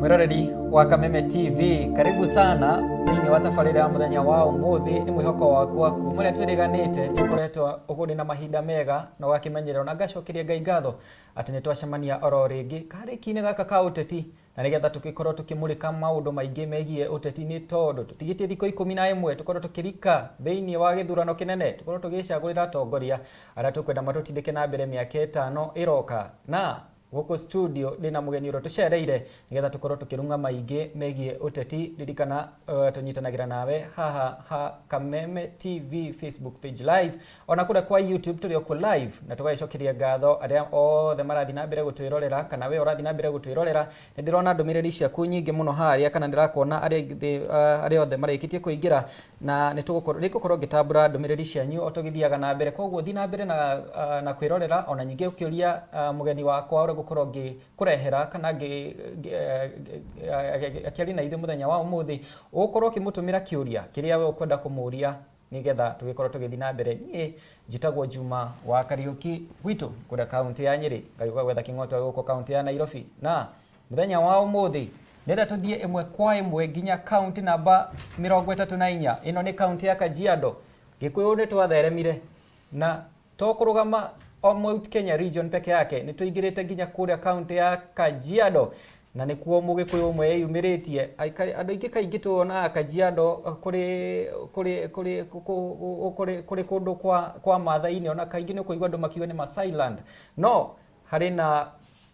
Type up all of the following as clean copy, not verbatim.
Mwiroreri wa Kameme TV, karibu sana thĩinĩ wa tabarĩra ya mũthenya wa ũmũthĩ. Nĩ mwĩhoko wakwa kuma ũrĩa twĩrĩganĩte nĩ ũkoretwo ũkũrĩ na mahinda mega na ũgakĩmenyererwo, na ngacokeria Ngai ngatho atĩ nĩ twacemania oro rĩngĩ karĩki-inĩ gaka ka ũteti, na nĩgetha tũgĩkorwo tũkĩmũrĩka maũndũ maingĩ megiĩ ũteti, nĩ tondũ tũtigĩtie thikũ 11 tũkorwo tũkĩrika thĩinĩ wa gĩthurano kĩnene, tũkorwo tũgĩcagũrĩra atongoria arĩa tũkwenda matũtindĩke na mbere mĩaka 5 ĩroka. Na gũkũ studio ndĩna mũgeni ũrĩa tũcereire nĩgetha tũkorwo tũkĩrung'a maingĩ megiĩ ũteti. Ririkana tũnyitanagĩra nawe haha ha Kameme TV Facebook page live, ona kũrĩa kwa YouTube tũrĩ okuo live, na tũgagĩcokeria ngatho arĩa othe marathiĩ na mbere gũtwĩrorera, kana we ũrathiĩ na mbere gũtwĩrorera. Nĩ ndĩrona ndũmĩrĩri ciaku nyingĩ mũno harĩa, kana ndĩrakuona arĩa othe marĩkĩtie kũingĩra, na nĩ tũgũkorwo nĩngũkorwo ngĩtambũra ndũmĩrĩri cianyu o tũgĩthiaga na mbere. Koguo thiĩ na mbere na kwĩrorera, ona ningĩ ũkĩũria mũgeni wakwa ũrĩa ngũkorwo ngĩkũrehera kana akĩaria na ithuĩ mũthenya wa ũmũthĩ, ũgũkorwo ũkĩmũtũmĩra kĩũria kĩrĩa we ũkwenda kũmũria nĩgetha tũgĩkorwo tũgĩthiĩ na mbere. Niĩ njĩtagwo Juma wa Kariũki, gwitũ kũrĩa kaũntĩ ya Nyĩrĩ, ngagĩũka gwetha kĩng'oto gũkũ kaũntĩ ya Nairobi. Na mũthenya wa ũmũthĩ ndĩrenda tũthiĩ ĩmwe kwa ĩmwe nginya kaũntĩ namba 34. Ĩno nĩ kaũntĩ ya Kajiado. Gĩkũyũ nĩ twatheremire na to kũrũgama o Mount Kenya region peke yake, nĩ tũingĩrĩte nginya kũrĩa kaũntĩ ya Kajiado, na nĩkuo mũgĩkũyũ ũmwe eyumĩrĩtie. Andũ aingĩ kaingĩ tuonaga Kajiado kũrĩ kũrĩ kũrĩ kũrĩ kũrĩ kũndũ kwa Maathai-inĩ, ona kaingĩ nĩ ũkũigua andũ makiuga nĩ Maasailand, no harĩ na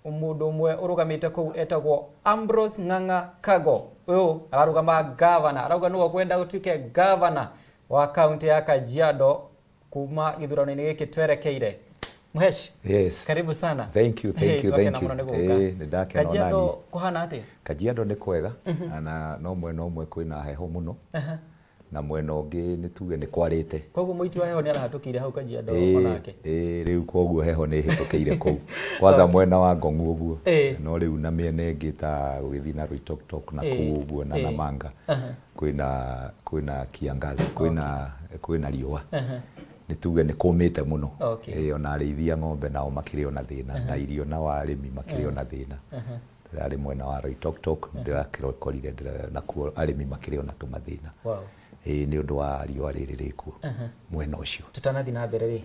mũndũ ũmwe ũrũgamĩte kũu etagwo Ambrose Ng'ang'a Kago. Ũyũ ararũgama gavana, arauga nĩwe ũkwenda gũtuĩke gavana wa kaũntĩ ya Kajiado kuma gĩthurano-inĩ gĩkĩ twerekeire. Mhesh, Yes. karibu sana. Thank you, thank Hey, you, twakena thank you. mũno nĩ gũka. Nĩ ndakena ona Kajiado niĩ. kũhana atĩa? Kajiado nĩ kwega, na no mwena ũmwe kwĩna heho mũno, na mwena ũngĩ nĩ tuge nĩ kwarĩte. Koguo mũiti wa heho nĩ arahatũkĩire hau Kajiado onake. Ĩĩ, rĩu koguo heho nĩ ĩhĩtũkĩire kũu. Kwanza mwena wa Ngong'u ũguo. No rĩu na mĩena ĩngĩ ta ũgĩthiĩ na Loitoktok na kũu ũguo na Namanga kwĩna kiangazi, kwĩna riũa. Nĩ tuge nĩ kũmĩte mũno. Ĩĩ, ona arĩithi a ng'ombe nao makĩrĩ ona thĩna, na irio nao arĩmi makĩrĩ ona thĩna. Ndĩrarĩ mwena wa Loitoktok, ndĩrakĩrokorire nakuo arĩmi makĩrĩ ona tũmathĩna. Ĩĩ, nĩ ũndũ wa riũa rĩrĩ rĩkuo mwena ũcio. Tutanathiĩ na mbere rĩ,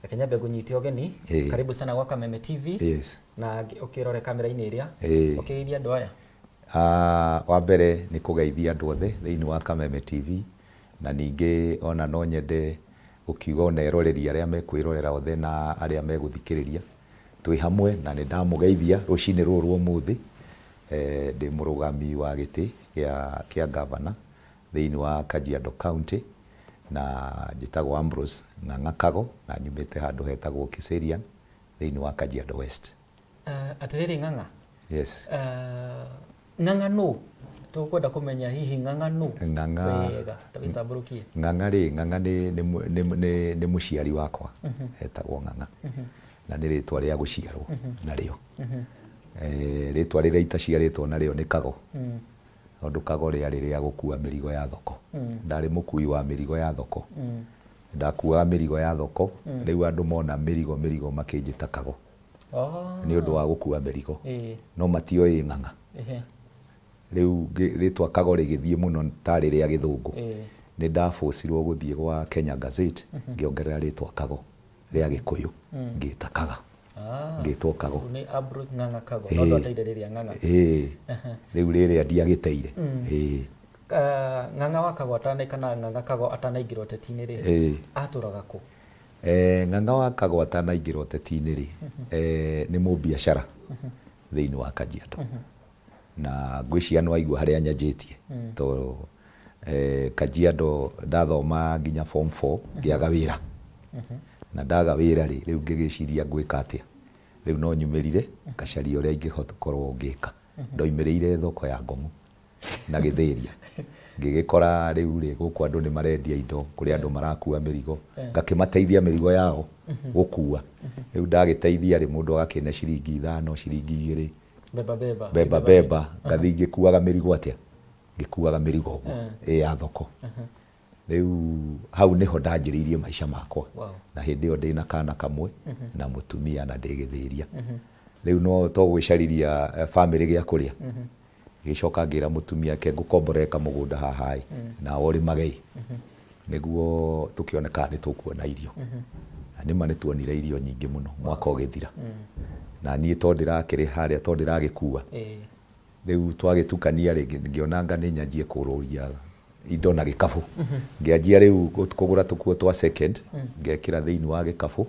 reke nyambe ngũnyite ũgeni. Karibu sana gwa Kameme TV. Na ũkĩrore kamera-inĩ ĩrĩa, ũkĩgeithia andũ aya. Wa mbere nĩ kũgeithia andũ othe thĩinĩ wa Kameme TV, na ningĩ ona no nyende gũkiuga ona eroreri arĩa mekwĩrorera othe na arĩa megũthikĩrĩria twĩ hamwe, na nĩ ndamũgeithia rũcinĩ rũrũ rwa ũmũthĩ. Ndĩ mũrũgami wa gĩtĩ kĩa gavana thĩinĩ wa Kajiado County, na njĩtagwo Ambrose Ng'ang'a Kago, na nyumĩte handũ hetagwo Kiserian thĩinĩ wa Kajiado West. Atĩrĩrĩ Ng'ang'a. Yes. Ng'ang'a nũ? Tũkwenda kũmenya hihi Ng'ang'a nũ? Ng'ang'a wega, tũgĩtambũrũkie. Ng'ang'a rĩ, Ng'ang'a nĩ mũciari wakwa, etagwo Ng'ang'a. Na nĩ rĩtwa rĩa gũciarwo narĩo. Rĩtwa rĩrĩa itaciarĩtwo narĩo nĩ Kago. Tondũ Kago rĩarĩ rĩa gũkua mĩrigo ya thoko. Ndarĩ mũkui wa mĩrigo ya thoko. Ndakuaga mĩrigo ya thoko, rĩu andũ mona mĩrigo mĩrigo makĩnjĩta Kago. Nĩ ũndũ wa gũkua mĩrigo. No matioĩ Ng'ang'a. Rĩu rĩtwa Kago rĩgĩthiĩ mũno tarĩ rĩa gĩthũngũ. Nĩ ndabũcirwo gũthiĩ gwa Kenya Gazette, ngĩongerera rĩtwa Kago rĩa Gĩkũyũ, ngĩta Kaga. Ngĩtwo Kago. Nĩ Ambrose Ng'ang'a Kago, no ndwateire rĩrĩa Ng'ang'a. Ĩĩ. Rĩu rĩrĩa ndiagĩteire. Ĩĩ. Ng'ang'a wa Kago kana Ng'ang'a Kago atanaingĩra ũteti-inĩ rĩ, atũraga kũ? Ng'ang'a wa Kago atanaingĩra ũteti-inĩ rĩ, nĩ mũbiacara thĩinĩ wa Kajiado. Na ngwĩciria nĩ waigua harĩa nyanjĩtie, tondũ Kajiado ndathoma nginya form 4 ngĩaga wĩra. Na ndaga wĩra rĩ, rĩu ngĩgĩciria ngwĩka atĩa. Rĩu no nyumĩrire ngacaria ũrĩa ingĩhota gũkorwo ngĩka. Ndoimĩrĩire thoko ya Ngong'u na Gĩthĩria. Ngĩgĩkora rĩu rĩ, gũkũ andũ nĩ marendia indo, kũrĩ andũ marakua mĩrigo, ngakĩmateithia mĩrigo yao gũkua. Rĩu ndagĩteithia rĩ, mũndũ agakĩne ciringi 5, ciringi 2. Beba beba. Beba beba, ngathiĩ ngĩkuaga mĩrigo atĩa? Ngĩkuaga mĩrigo ũguo, ĩ ya thoko. Rĩu hau nĩho ndanjĩrĩirie maica makwa. Na hĩndĩ ĩyo ndĩna kana kamwe na mũtumia na ndĩ Gĩthĩria. Rĩu no to gwĩcariria bamĩrĩ gĩa kũrĩa. Ngĩgĩcoka ngĩra mũtumia ke ngũkomborere kamũgũnda haha ĩ, nawe ũrĩmage ĩ, nĩguo tũkĩone kana nĩ tũkuona irio. Na nĩma nĩ tuonire irio nyingĩ mũno mwaka ũgĩthira. Na niĩ to ndĩrakĩrĩ harĩa to ndĩragĩkua. Rĩu twagĩtukania rĩ, ngĩona anga nĩ nyanjie kũrũria indo na gĩkabũ. Ngĩanjia rĩu kũgũra tũkuo twa second, ngekĩra thĩinĩ wa gĩkabũ,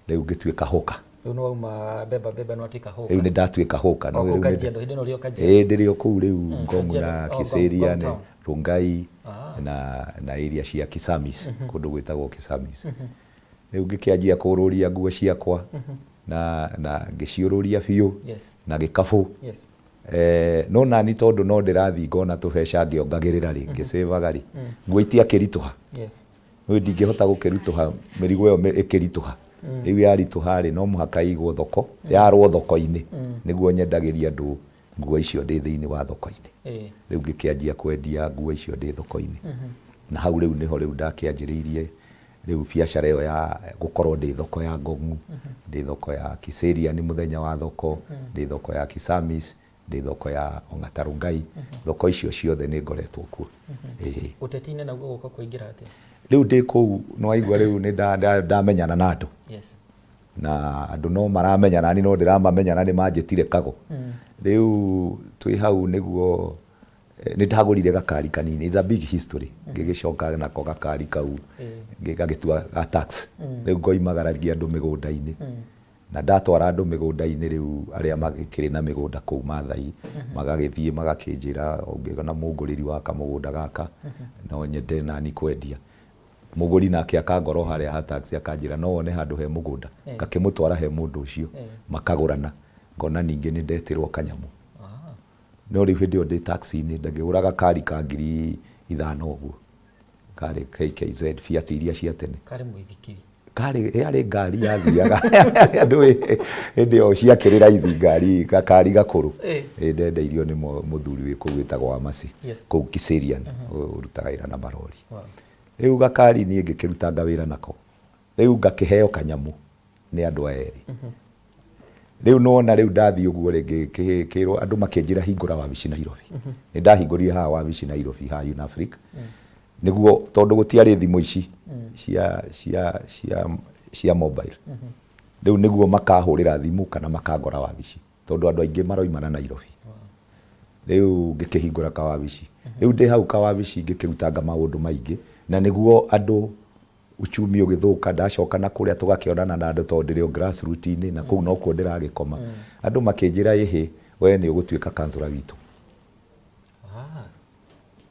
rĩu ngĩtuĩka hũka. Rĩu nĩ wauma beba beba nĩ watuĩka hũka. Rĩu nĩ ndatuĩka hũka. O kũu Kajiado, hĩndĩ ĩno ũrĩ o Kajiado? Ĩĩ ndĩrĩ o kũu rĩu Ngong na Kiserian, Rongai na na area cia Kisamis, kũndũ gwĩtagwo Kisamis. Rĩu ngĩkĩanjia kũrũria nguo ciakwa na na ngĩciũrũria biũ na gĩkabũ. No nani tondũ no ndĩrathiĩ ngona tũbeca ngĩongagĩrĩra rĩ, ngĩcĩvaga rĩ, nguo itiakĩritũha. Rĩu ndingĩhota gũkĩritũha mĩrigo ĩyo ĩkĩritũha. Rĩu yaritũha rĩ, no mũhaka ĩigwo thoko, yarwo thoko-inĩ nĩguo nyendagĩrie andũ nguo icio ndĩ thĩinĩ wa thoko-inĩ. Rĩu ngĩkĩanjia kwendia nguo icio ndĩ thoko-inĩ. Na hau rĩu nĩho rĩu ndakĩanjĩrĩirie rĩu biacara ĩyo ya gũkorwo ndĩ thoko ya Ngong'u, ndĩ thoko ya Kiserian mũthenya wa thoko, ndĩ thoko ya Kisamis, ndĩ thoko ya Ong'ata Rongai, thoko icio ciothe nĩ ngoretwo kuo. Ĩĩ. Ũteti-inĩ naguo gũka kũingĩra atĩa? Rĩu ndĩ kũu nĩ waigua rĩu nĩ ndamenyana na andũ. Na andũ no maramenya nani no ndĩramamenya na nĩ manjĩtire Kago. Rĩu twĩ hau nĩguo nĩ ndagũrire gakari kanini, it's a big history. Ngĩgĩcoka nako gakari kau ngĩgagĩtua ga tax. Rĩu ngoimagaragia andũ mĩgũnda-inĩ. Na ndatwara andũ mĩgũnda-inĩ rĩu arĩa magĩkĩrĩ na mĩgũnda kũu Maathai, magagĩthiĩ magakĩnjĩra ũngĩona mũngũrĩri wa kamũgũnda gaka, no nyende nani kwendia. Mũgũri nake akangora o harĩa ha taxi akanjĩra no wone handũ he mũgũnda, ngakĩmũtwara he mũndũ ũcio, makagũrana, ngona ningĩ nĩ ndetĩrwo kanyamũ. No rĩu hĩndĩ ĩyo ndĩ taxi-inĩ ndakĩgũra gakari ka 5000 ũguo, karĩ KKZ Fiat iria cia tene. Karĩ mũithikiri? Karĩ, yarĩ ngari yathiaga ndũĩ hĩndĩ ĩyo ciakĩrĩ raithi ngari, gakari gakũrũ. Ĩ ndendeirio nĩ mũthuri wĩ kũu wĩtagwo Wamacĩ, kũu Kiserian, ũrutaga wĩra na marori. Rĩu gakari niĩ ngĩkĩrutanga wĩra nako, rĩu ngakĩheo kanyamũ nĩ andũ aya erĩ. Rĩu nĩwona rĩu ndathiĩ ũguo rĩ, ngĩkĩrwo andũ makĩnjĩra hingũra wabici Nairobi. Nĩ ndahingũrire haha wabici Nairobi haha Unafric, nĩguo tondũ gũtiarĩ thimũ ici cia cia cia cia mobile. Rĩu nĩguo makahũrĩra thimũ kana makangora wabici, tondũ andũ aingĩ maroimana Nairobi. Rĩu ngĩkĩhingũra kawabici. Rĩu ndĩ hau kawabici ngĩkĩrutanga maũndũ maingĩ, na nĩguo andũ uchumi ũgĩthũka, ndacoka na kũrĩa tũgakĩonana na andũ tondũ ndĩrĩ o grassroot inĩ na kũu nokuo ndĩragĩkoma. Andũ makĩnjĩra ĩhĩ, we nĩ ũgũtuĩka kanjũra witũ.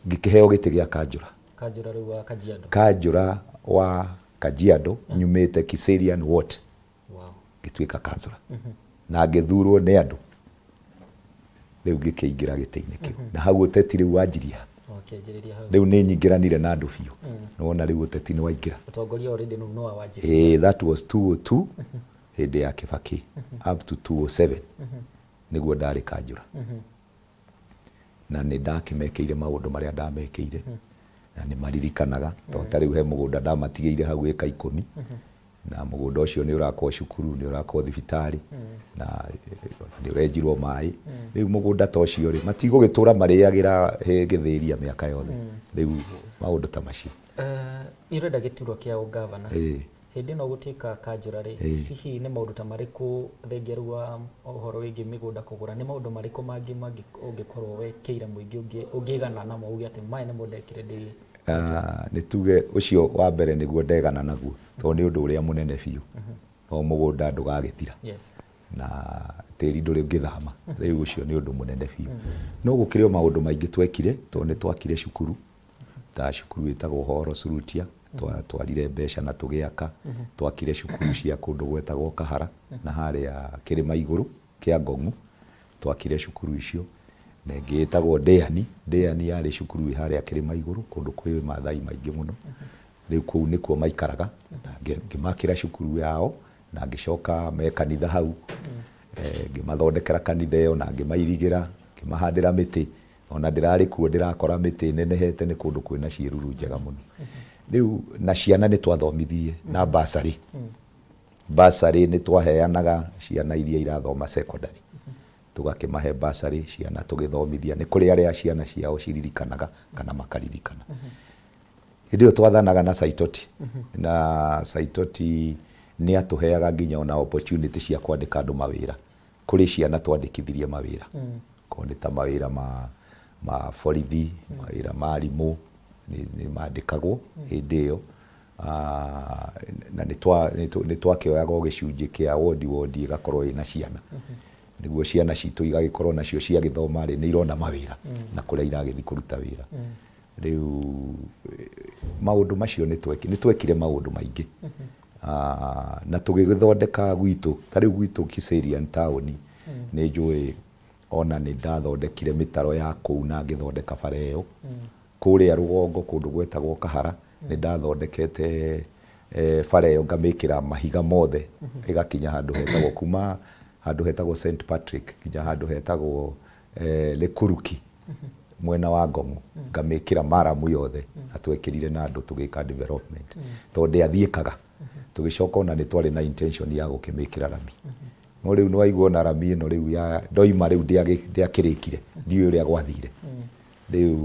Ngĩkĩheo gĩtĩ gĩa kanjũra. Kanjũra rĩu wa Kajiado. Kanjũra wa Kajiado, nyumĩte Kiserian Ward. Ngĩtuĩka kanjũra. Na ngĩthurwo nĩ andũ. Rĩu ngĩkĩingĩra gĩtĩ-inĩ kĩu. Na hau ũteti rĩu wanjirie ha. Rĩu nĩ nyingĩranire na andũ biũ. Nĩ wona rĩu ũteti nĩ waingĩra. Ũtongoria already rĩu nĩ wanjĩrĩria. Ĩĩ, that was 202 hĩndĩ ya Kibaki up to 207 nĩguo ndarĩ kanjũra. Na nĩ ndakĩmekĩire maũndũ marĩa ndamekĩire na nĩ maririkanaga tondũ ta rĩu he mũgũnda ndamatigĩire hau ĩka 10 na mũgũnda ũcio nĩ ũrakwo cukuru, nĩ ũrakwo thibitarĩ na nĩ ũrenjirwo maĩ. Rĩu mũgũnda ta ũcio rĩ, matigũgĩtũra marĩagĩra gĩthĩria mĩaka yothe. Rĩu maũndũ ta macio. Nĩ ũrenda gĩturwa kĩa ũngavana. Hĩndĩ ĩno gũtuĩka kanjũra rĩ, hihi nĩ maũndũ ta marĩkũ thengia rĩu wa ũhoro wĩgiĩ mĩgũnda kũgũra, nĩ maũndũ marĩkũ mangĩ ũngĩkorwo wekĩire mũingĩ ũngĩgana namo uge atĩ maya nĩmo ndekire ndĩ kanjũra? Nĩ tuge ũcio wa mbere nĩguo ndegana naguo tondũ nĩ ũndũ ũrĩa mũnene biũ, tondũ mũgũnda ndũgagĩthira na tĩri ndũrĩ ũngĩthama, rĩu ũcio nĩ ũndũ mũnene biũ. No gũkĩrĩ o maũndũ maingĩ twekire tondũ nĩ twakire cukuru, ta cukuru ĩtagwo Horo Surutia, twatwarire mbeca na tũgĩaka, twakire cukuru cia kũndũ gwetagwo Kahara na harĩa kĩrĩma igũrũ kĩa Ngong'u, twakire cukuru icio, na ĩngĩ ĩtagwo Ndĩani, Ndĩani yarĩ cukuru ĩ harĩa kĩrĩma igũrũ kũndũ kwĩ Maathai maingĩ mũno, rĩu kũu nĩkuo maikaraga, na ngĩmakĩra cukuru yao, na ngĩcoka me kanitha hau, ngĩmathondekera kanitha ĩyo na ngĩmairigĩra, ngĩmahandĩra mĩtĩ, Ona ndĩrarĩ kuo ndĩrakora mĩtĩ ĩnenehete nĩ kũndũ kwĩna ciĩruru njega mũno. Rĩu na ciana nĩ twathomithirie na bursary. Bursary nĩ twaheanaga ciana iria irathoma secondary. Tũgakĩmahe bursary ciana, tũgĩthomithia. Nĩ kũrĩ arĩa ciana ciao ciririkanaga kana makaririkana. Hĩndĩ ĩyo twathanaga na Saitoti, na Saitoti nĩ atũheaga nginya ona opportunity cia kwandĩka andũ mawĩra. Kũrĩ ciana twandĩkithirie mawĩra, korwo nĩ ta mawĩra ma borithi, mawĩra ma arimũ nĩ mandĩkagwo hĩndĩ ĩyo. Na nĩ twakĩoyaga o gĩcunjĩ kĩa wondi wondi ĩgakorwo ĩna ciana, nĩguo ciana citũ igagĩkorwo nacio ciagĩthoma rĩ, nĩ irona mawĩra na kũrĩa iragĩthiĩ kũruta wĩra. Rĩu maũndũ macio nĩ twekire maũndũ maingĩ na tũgĩgĩthondeka gwitũ. Ta rĩu gwitũ Kiserian taũni, nĩ njũĩ ona nĩ ndathondekire mĩtaro ya kũu na ngĩthondeka bara ĩyo. Kũrĩa rũgongo kũndũ gwetagwo Kahara, nĩ ndathondekete bara ĩyo, ngamĩkĩra mahiga mothe, ĩgakinya handũ hetagwo, kuma handũ hetagwo St Patrick nginya handũ hetagwo Lekuruki mwena wa Ngong'u, ngamĩkĩra maramu yothe. Na twekĩrire na andũ tũgĩka development tondũ ndĩathiĩkaga. Tũgĩcoka ona nĩ twarĩ na intention ya gũkĩmĩkĩra rami, no rĩu nĩwaigua ona rami ĩno rĩu ya ndoima rĩu ndĩakĩrĩkire, ndiũĩ ũrĩa gwathire. Rĩu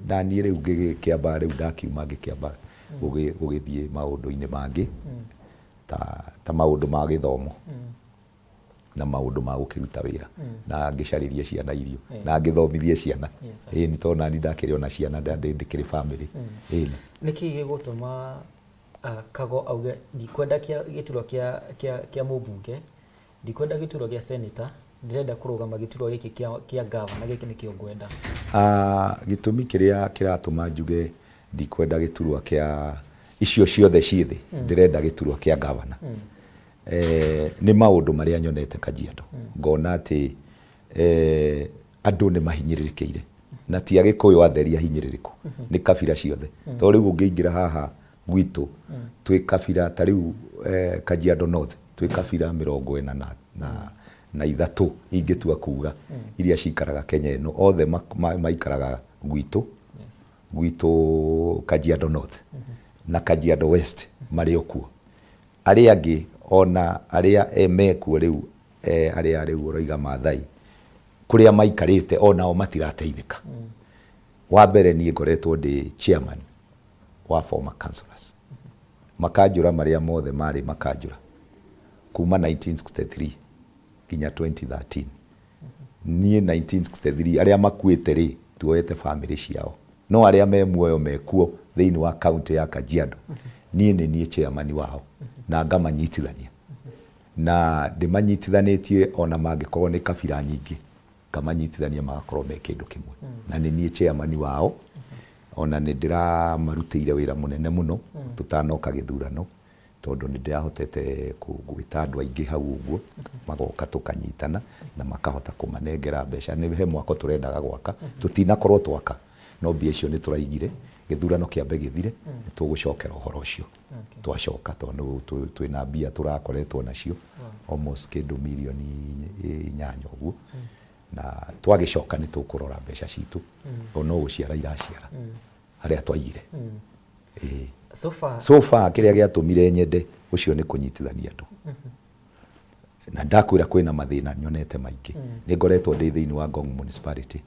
naniĩ rĩu ngĩgĩkĩamba, rĩu ndakiuma ngĩkĩamba gũgĩthiĩ maũndũ-inĩ mangĩ ta maũndũ ma gĩthomo na maũndũ ma gũkĩruta wĩra na ngĩcarĩria ciana irio na ngĩthomithie ciana. Ĩni, tondũ nani ndakĩrĩ ona ciana, ndĩkĩrĩ family, ĩni. Nĩkĩ gĩgũtũma Kago auge ndikwenda kĩa gĩturwa kĩa mũmbunge, ndikwenda gĩturwa gĩa senator, ndĩrenda kũrũgama gĩturwa gĩkĩ kĩa gavana, gĩkĩ nĩkĩo ngwenda? Gĩtũmi kĩrĩa kĩratũma njuge ndikwenda gĩturwa kĩa icio ciothe ciĩ thĩ, ndĩrenda gĩturwa kĩa gavana, nĩ maũndũ marĩa nyonete Kajiado, ngona atĩ andũ nĩ mahinyĩrĩrĩkĩire, na ti Agĩkũyũ atheri ahinyĩrĩrĩku, nĩ kabira ciothe. Tondũ rĩu ũngĩingĩra haha gwitũ twĩ kabira ta rĩu Kajiado North twĩ kabira 43 ingĩtua kuga iria cikaraga Kenya ĩno, othe maikaraga gwitũ Kajiado North na Kajiado West marĩ o kuo. Arĩa angĩ ona arĩa mekuo rĩu, arĩa rĩu ũroiga Maathai, kũrĩa maikarĩte onao matirateithĩka. Wa mbere, niĩ ngoretwo ndĩ chairman wa former councillors, makanjũra marĩa mothe marĩ makanjũra kuma 1963 nginya 2013. Niĩ 1963 arĩa makuĩte rĩ, tuoete famĩlĩ ciao, no arĩa me muoyo mekuo thĩinĩ wa kaunti ya Kajiado, niĩ nĩ niĩ chairman wao na ngamanyitithania, na ndĩmanyitithanĩtie ona mangĩkorwo nĩ kabira nyingĩ, ngamanyitithania magakorwo me kĩndũ kĩmwe, na nĩ niĩ chairman wao. Ona nĩ ndĩramarutĩire wĩra mũnene mũno tũtanoka gĩthurano, tondũ nĩ ndĩrahotete gwĩta andũ aingĩ hau ũguo, magoka tũkanyitana na makahota kũmanengera mbeca. Nĩ he mwako tũrendaga gwaka, tũtinakorwo twaka, no mbia icio nĩ tũraigire gĩthurano kĩambe gĩthire, nĩ tũgũcokera ũhoro ũcio twacoka, tondũ twĩna mbia tũrakoretwo nacio almost kĩndũ mirioni 8 ũguo, na twagĩcoka nĩ tũkũrora mbeca citũ, o no gũciara iraciara harĩa twaigire. Ĩĩ. So far, so far kĩrĩa gĩatũmire nyende ũcio nĩ kũnyitithania andũ, na ndakwĩra kwĩna mathĩna nyonete maingĩ. Nĩ ngoretwo ndĩ thĩinĩ wa Ngong Municipality,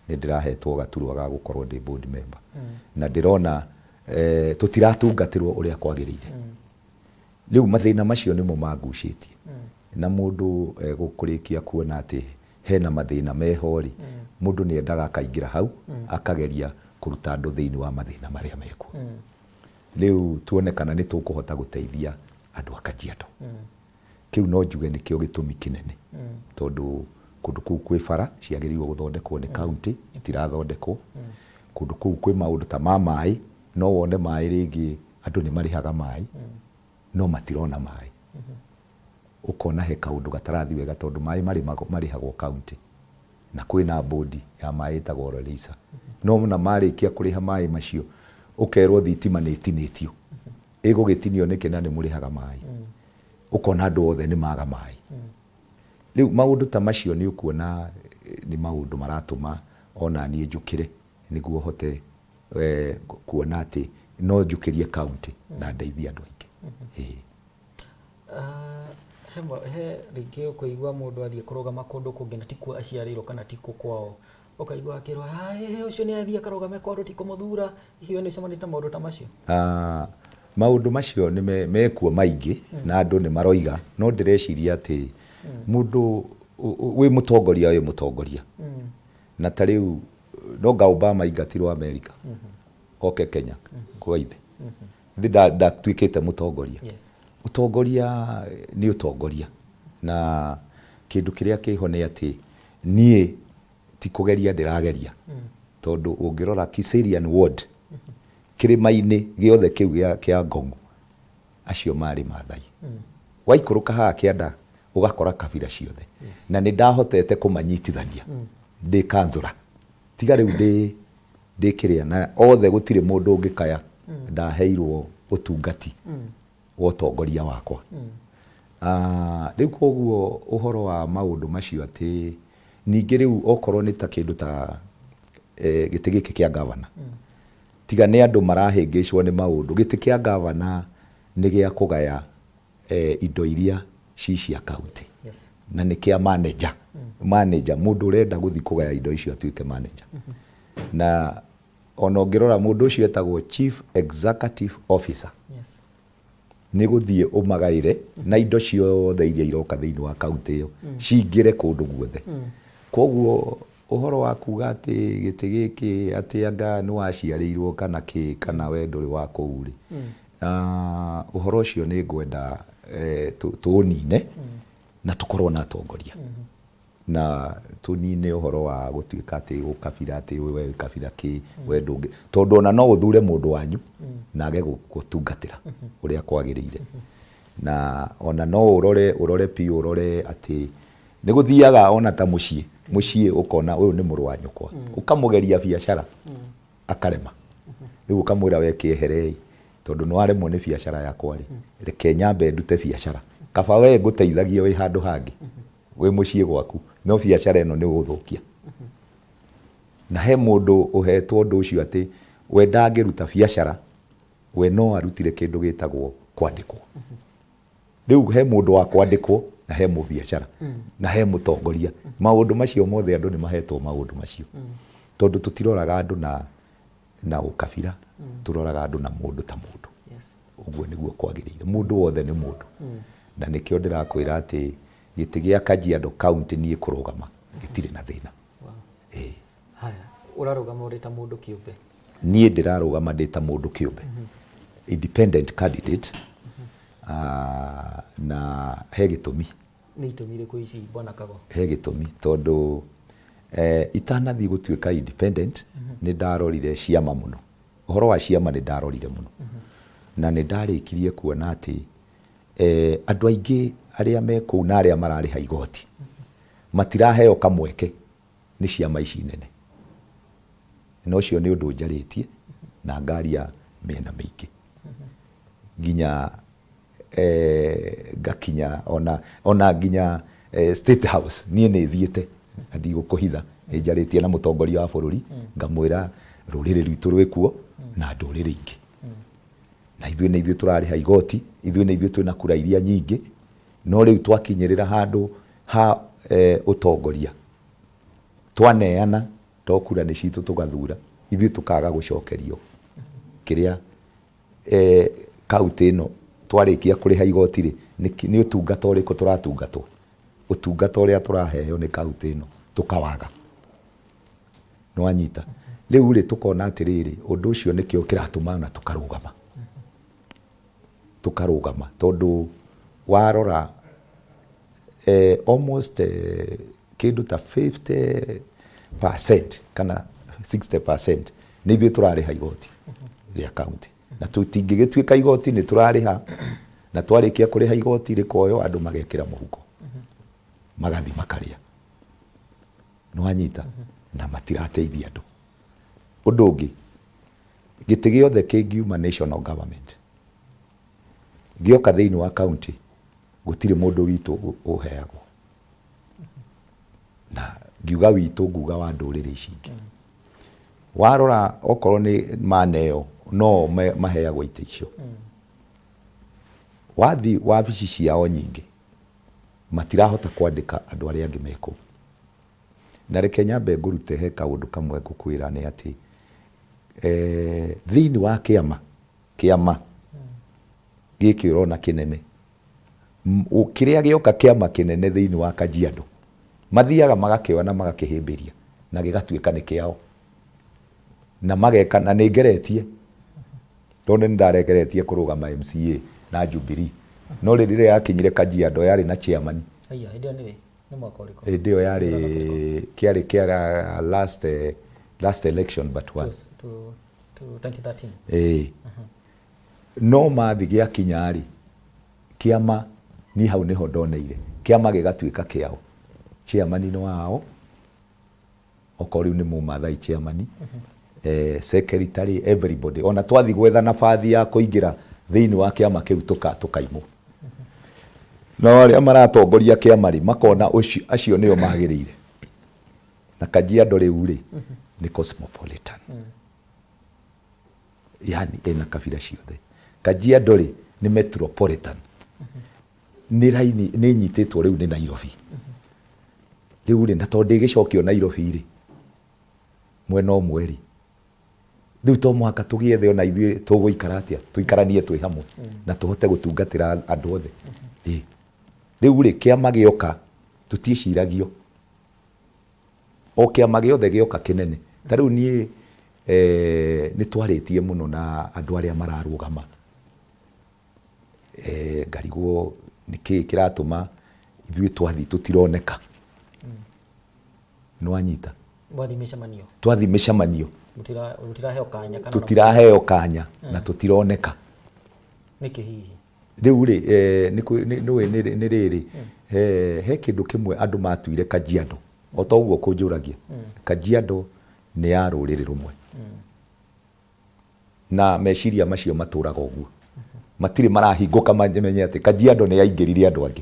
nĩ ndĩrahetwo gaturwa ga gũkorwo ndĩ board member, na ndĩrona tũtiratungatĩrwo ũrĩa kwagĩrĩire. Rĩu mathĩna macio nĩmo mangucĩtie, na mũndũ egũkũrĩkia kuona atĩ hena mathĩna meho rĩ, mũndũ nĩ endaga akaingĩra hau akageria kũruta andũ thĩinĩ wa mathĩna marĩa mekuo. Rĩu tuone kana nĩ tũkũhota gũteithia andũ a Kajiado. Kĩu no njuge nĩkĩo gĩtũmi kĩnene, tondũ kũndũ kũu kwĩ bara ciagĩrĩirwo gũthondekwo nĩ county, itirathondekwo. Kũndũ kũu kwĩ maũndũ ta ma maĩ, no wone maĩ rĩngĩ andũ nĩ marĩhaga maĩ no matirona maĩ. Ũkona he kaũndũ gatarathiĩ wega, tondũ maĩ marĩhagwo county na kwĩna bodi ya maĩ ĩtagwo Rolisa, no na marĩkia kũrĩha maĩ macio ũkerwo thitima nĩ ĩtinĩtio. Ĩgũgĩtinio nĩkĩ na nĩ mũrĩhaga maĩ? Ũkona andũ othe nĩ maga maĩ. Rĩu maũndũ ta macio nĩ ũkuona nĩ maũndũ maratũma ona niĩ njũkĩre nĩguo hote kuona atĩ no njũkĩrie county na ndeithie andũ aingĩ. Ĩĩ. Uh, He rĩngĩ ũkũigua mũndũ athiĩ kũrũgama kũndũ kũngĩ na tikuo aciarĩirwo kana tikuo kwao, ũkaigua akĩrwo, "Ũcio nĩ athiĩ akarũgame kwao, tũtikũmũthura." Hihi we nĩ ũcemanĩtie na maũndũ ta macio? Ah, maũndũ macio nĩ mekuo maingĩ na andũ nĩ maroiga, no ndĩreciria atĩ mũndũ wĩ mũtongoria, wĩ mũtongoria. Na ta rĩu no nga Obama aingatirwo Amerika oke Kenya kwa ithe, ithe ndatuĩkĩte mũtongoria. Ũtongoria nĩ ũtongoria, na kĩndũ kĩrĩa kĩho nĩ atĩ niĩ ti kũgeria ndĩrageria, tondũ ũngĩrora Kiserian Ward, kĩrĩma-inĩ gĩothe kĩu kĩa Ngong'u, acio marĩ Maathai. Waikũrũka haha kĩanda ũgakora kabira ciothe. Na nĩ ndahotete kũmanyitithania ndĩ kanzũra, tiga rĩu ndĩ kĩrĩa, na othe gũtirĩ mũndũ ũngĩkaya ndaheirwo ũtungati wa ũtongoria wakwa. Rĩu koguo ũhoro wa maũndũ macio atĩ ningĩ rĩu okorwo nĩ ta kĩndũ ta gĩtĩ gĩkĩ kĩa gavana, tiga nĩ andũ marahĩngĩcwo nĩ maũndũ, gĩtĩ kĩa gavana nĩ gĩa kũgaya indo iria ci cia kaunti. Na nĩ kĩa manager. Manager, mũndũ ũrenda gũthiĩ kũgaya indo icio atuĩke manager. Na ona ũngĩrora mũndũ ũcio etagwo chief executive officer. Nĩ gũthiĩ ũmagaĩre na indo ciothe iria iroka thĩinĩ wa kaunti ĩyo cingĩre kũndũ guothe. Koguo ũhoro wa kuga atĩ gĩtĩ gĩkĩ atĩ anga nĩ waciarĩirwo kana kĩ kana we ndũrĩ wa kũu rĩ, ũhoro ũcio nĩ ngwenda tũũnine na tũkorwo na atongoria, na tũnine ũhoro wa gũtuĩka atĩ ũkabira, atĩ we wĩ kabira kĩ, we ndũngĩ, tondũ ona no ũthure mũndũ wanyu na age gũtungatĩra ũrĩa kwagĩrĩire. Na ona no ũrore biũ, ũrore atĩ nĩ gũthiaga ona ta mũciĩ, mũciĩ ũkona ũyũ nĩ mũrũ wa nyũkwa, ũkamũgeria biacara akarema, rĩu ũkamwĩra we kĩeherei, tondũ nĩ waremwo nĩ biacara yakwa rĩ, reke nyambe ndute biacara, kaba we ngũteithagie wĩ handũ hangĩ wĩ mũciĩ gwaku, no biacara ĩno nĩ ũgũthũkia. Na he mũndũ ũhetwo ũndũ ũcio atĩ we ndangĩruta biacara, we no arutire kĩndũ gĩtagwo kwandĩkwo. Rĩu he mũndũ wa kwandĩkwo na he mũbiacara na he mũtongoria. Maũndũ macio mothe andũ nĩ mahetwo maũndũ macio, tondũ tũtiroraga andũ na ũkabira, tũroraga andũ na mũndũ ta mũndũ. Ũguo nĩguo kwagĩrĩire, mũndũ wothe nĩ mũndũ. Na nĩkĩo ndĩrakwĩra atĩ gĩtĩ gĩa Kajiado County niĩ kũrũgama gĩtirĩ na thĩna. Ĩĩ. Haya, ũrarũgama ũrĩ ta mũndũ kĩũmbe? Niĩ ndĩrarũgama ndĩ ta mũndũ kĩũmbe, independent candidate, na he gĩtũmi. Nĩ itũmi irĩkũ ici, bwana Kago? He gĩtũmi, tondũ itanathiĩ gũtuĩka independent nĩ ndarorire ciama mũno, ũhoro wa ciama nĩ ndarorire mũno, na nĩ ndarĩkirie kuona atĩ andũ aingĩ arĩa me kũu na arĩa mararĩha igoti matiraheo kamweke nĩ ciama ici nene. Na ũcio nĩ ũndũ njarĩtie na ngaria mĩena mĩingĩ nginya ngakinya ona nginya State House. Niĩ nĩ thiĩte na ndigũkũhitha, nĩ njarĩtie na mũtongoria wa bũrũri, ngamwĩra rũrĩrĩ rwitũ rwĩkuo na ndũrĩrĩ ingĩ, na ithuĩ nĩ ithuĩ tũrarĩha igoti, ithuĩ nĩ ithuĩ twĩna kura iria nyingĩ, no rĩu twakinyĩrĩra handũ ha ũtongoria twaneana to kura nĩ citũ tũgathura, ithuĩ tũkaga gũcokerio kĩrĩa kaunti ĩno twarĩkia kũrĩha igoti rĩ, nĩ ũtungata ũrĩkũ tũratungatwo? Ũtungata ũrĩa tũraheo nĩ kaunti ĩno tũkawaga. Nĩwanyita? Rĩu rĩ, tũkona atĩrĩrĩ, ũndũ ũcio nĩkĩo kĩratũma ona tũkarũgama, tũkarũgama tondũ warora almost kĩndũ ta 50% kana 60% nĩ ithuĩ tũrarĩha igoti rĩa kaunti, na tũtingĩgĩtuĩka igoti nĩ tũrarĩha, na twarĩkia kũrĩha igoti rĩkoywo andũ magekĩra mũhuko magathi makarĩa. Nĩwanyita? Na matirateithia andũ. Ũndũ ũngĩ, gĩtĩ gĩothe kĩngiuma national government gĩoka thĩinĩ wa county, gũtirĩ mũndũ witũ ũheagwo. Na ngiuga witũ nguga wa ndũrĩrĩ ici ingĩ. Warora okorwo nĩ maneo no maheagwo itĩ icio. Wathi wabici ciao nyingĩ Matirahota kwandĩka andũ arĩa angĩ me kũu. Na reke nyambe ngũrute he kaũndũ kamwe ngũkwĩra nĩ atĩ thĩinĩ wa kĩama, kĩama gĩkĩ ũrona kĩnene, kĩrĩa gĩoka kĩama kĩnene thĩinĩ wa Kajiado, mathiaga magakĩoya na magakĩhĩmbĩria na gĩgatuĩka nĩ kĩao. Na mageka, na nĩ ngeretie, tondũ nĩ ndaregeretie kũrũgama MCA na Jubilee, no rĩrĩa yakinyire Kajiado yarĩ na chairman. Aya, hĩndĩ ĩyo nĩ rĩ? Nĩ mwaka ũrĩkũ? Hĩndĩ ĩyo yarĩ kĩarĩ kĩa last, last election but one. To 2013. Ĩĩ. No mathi gĩakinya rĩ, kĩama niĩ hau nĩho ndoneire, kĩama gĩgatuĩka kĩao. Chairman nĩ wao, okorwo rĩu nĩ Mũmathai chairman, secretary, everybody. Ona twathi gwetha nabathi ya kũingĩra thĩinĩ wa kĩama kĩu tũkaimwo. No arĩa maratongoria kĩama rĩ, makona acio nĩo magĩrĩire. Na Kajiado rĩu rĩ, nĩ cosmopolitan. Yani ĩna kabira ciothe. Kajiado rĩ, nĩ metropolitan. Nĩ raini, nĩ ĩnyitĩtwo rĩu nĩ Nairobi. Rĩu rĩ, na tondũ ndĩgĩcokio Nairobi rĩ, mwena ũmwe rĩ, rĩu to mũhaka tũgĩethe ona ithuĩ tũgũikara atĩa, tũikaranie twĩ hamwe na tũhote gũtungatĩra andũ othe. Ĩ. Rĩu rĩ, kĩama gĩoka, tũtiĩciragio. O kĩama gĩothe gĩoka kĩnene. Ta rĩu niĩ nĩ twarĩtie mũno na andũ arĩa mararũgama. Ngarigwo nĩkĩĩ kĩratũma ithuĩ twathiĩ tũtironeka. Nĩ wanyita? Mwathiĩ mĩcemanio? Twathiĩ mĩcemanio. Mũtiraheo kanya kana? Tũtiraheo kanya na tũtironeka. Nĩkĩ hihi? Rĩu rĩ, nĩũĩ nĩ rĩrĩ, he kĩndũ kĩmwe andũ matuire Kajiado, o ta ũguo ũkũnjũragia. Kajiado nĩ ya rũrĩrĩ rũmwe. Na meciria macio matũraga ũguo. Matirĩ marahingũka mamenye atĩ Kajiado nĩ yaingĩrire andũ angĩ.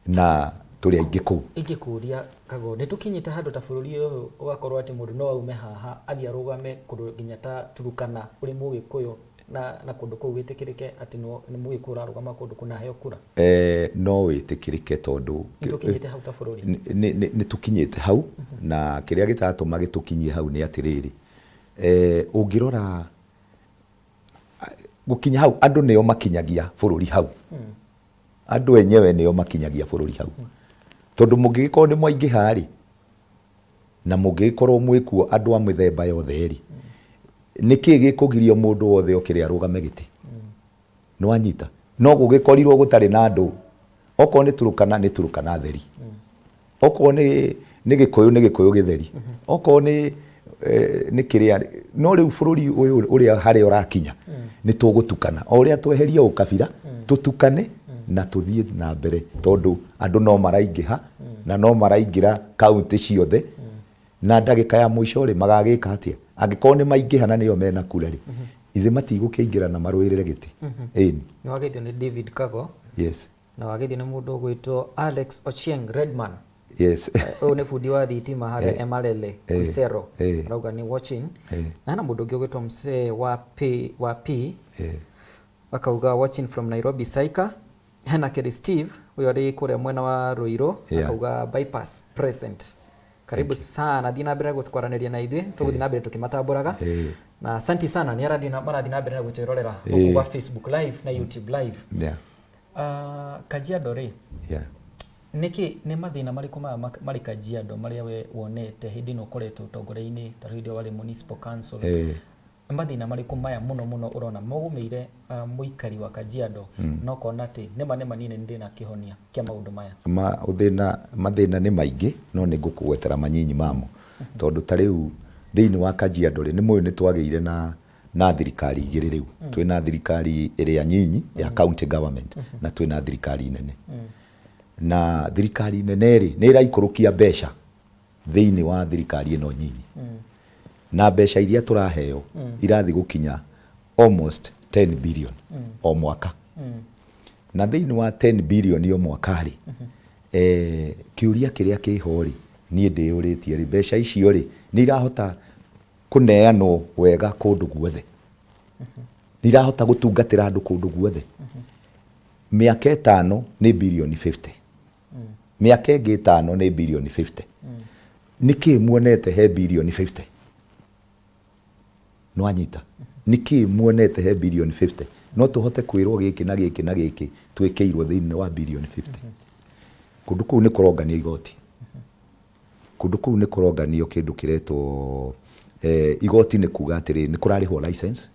Na tũrĩ aingĩ kũu. Ingĩkũria Kago, nĩ tũkinyĩte handũ ta bũrũri ũyũ ũgakorwo atĩ mũndũ no aume haha athiĩ arũgame kũndũ nginya ta Turukana ũrĩ Mũgĩkũyũ na kũndũ kũu gwĩtĩkĩrĩke atĩ nĩ Mũgĩkũyũ ũrarũgama kũndũ kũna aheo kura? No wĩtĩkĩrĩke tondũ Nĩ tũkinyĩte hau ta bũrũri? Nĩ tũkinyĩte hau, na kĩrĩa gĩtatũma gĩtũkinyie hau nĩ atĩrĩrĩ, ũngĩrora gũkinya hau andũ nĩo makinyagia bũrũri hau. Andũ enyewe nĩo makinyagia bũrũri hau. Tondũ mũngĩgĩkorwo nĩ mwaingĩha rĩ, na mũngĩgĩkorwo mwĩkuo andũ a mĩthemba yothe rĩ, nĩkĩ gĩkũgiria mũndũ wothe okĩre arũgame gĩtĩ? Nĩwanyita? No gũgĩkorirwo gũtarĩ na andũ, okorwo nĩ Turukana nĩ Turukana theri, okorwo nĩ nĩ Gĩkũyũ nĩ Gĩkũyũ gĩtheri, okorwo nĩ nĩ kĩrĩa. No rĩu bũrũri ũyũ ũrĩa harĩa ũrakinya nĩ tũgũtukana, o ũrĩa tweheria ũkabira tũtukane na tũthiĩ na mbere, tondũ andũ no maraingĩha na no maraingĩra kaũntĩ ciothe, na ndagĩka ya mũico rĩ, magagĩka atĩa angĩkorwo nĩ maingĩha na nĩo mena kura rĩ, ithe matigũkĩingĩra na marũĩrĩre gĩtĩ? Ĩni. Nĩ wageithio nĩ David Kago. Yes. Na wageithio nĩ mũndũ ũgwĩtwo Alex Ochieng Redman. Yes. Ũyũ nĩ bundi wa thitima harĩa Emalele Kuisero. Arauga nĩ watching. Na hena mũndũ ũngĩ ũgwĩtwo Msee wa P wa P. Akauga watching from Nairobi Saika. Hena Kerry Steve, ũyũ arĩ kũrĩa mwena wa Ruiru. Akauga bypass present. Karibu sana, thiĩ na mbere gũtwaranĩria na ithuĩ, tũgũthiĩ na mbere tũkĩmatambũraga. Na asanti sana nĩ arathiĩ na marathiĩ na mbere na gũtwĩrorera gũkũ gwa Facebook live na YouTube live. Kajiado rĩ, nĩkĩ nĩ mathĩna marĩkũ maya marĩ Kajiado marĩa we wonete hĩndĩ ĩno ũkoretwo ũtongoria-inĩ, ta rĩu hĩndĩ ĩyo warĩ municipal council? Nĩ mathĩna marĩkũ maya mũno mũno ũrona magũmĩire mũikari wa Kajiado na ũkona atĩ nĩma nĩma niĩ nĩ ndĩna kĩhonia kĩa maũndũ maya? Thĩna, mathĩna nĩ maingĩ no nĩ ngũkũgwetera manyinyi mamo. Tondũ ta rĩu thĩinĩ wa Kajiado rĩ, nĩ mũĩ nĩ twagĩire na na thirikari igĩrĩ rĩu. Twĩna thirikari ĩrĩa nyinyi ya county government na twĩna thirikari nene. Na thirikari nene rĩ, nĩ ĩraikũrũkia mbeca thĩinĩ wa thirikari ĩno nyinyi. Na mbeca iria tũraheo irathiĩ gũkinya almost 10 billion o mwaka. Na thĩinĩ wa 10 billion o mwaka rĩ, kĩũria kĩrĩa kĩho rĩ, niĩ ndĩyũrĩtie rĩ, mbeca icio rĩ, nĩ irahota kũneanwo wega kũndũ guothe? Nĩ irahota gũtungatĩra andũ kũndũ guothe? Mĩaka 5 nĩ birioni 50. Mĩaka ĩngĩ 5 nĩ birioni 50. Nĩkĩ muonete he birioni 50? Nĩwanyita? Nĩkĩ muonete he birioni 50? No tũhote kwĩrwo gĩkĩ na gĩkĩ na gĩkĩ twĩkĩirwo thĩinĩ wa birioni 50. Kũndũ kũu nĩ kũronganio igoti. Kũndũ kũu nĩ kũronganio kĩndũ kĩretwo igoti nĩ kuga atĩrĩrĩ, nĩ kũrarĩhwo license,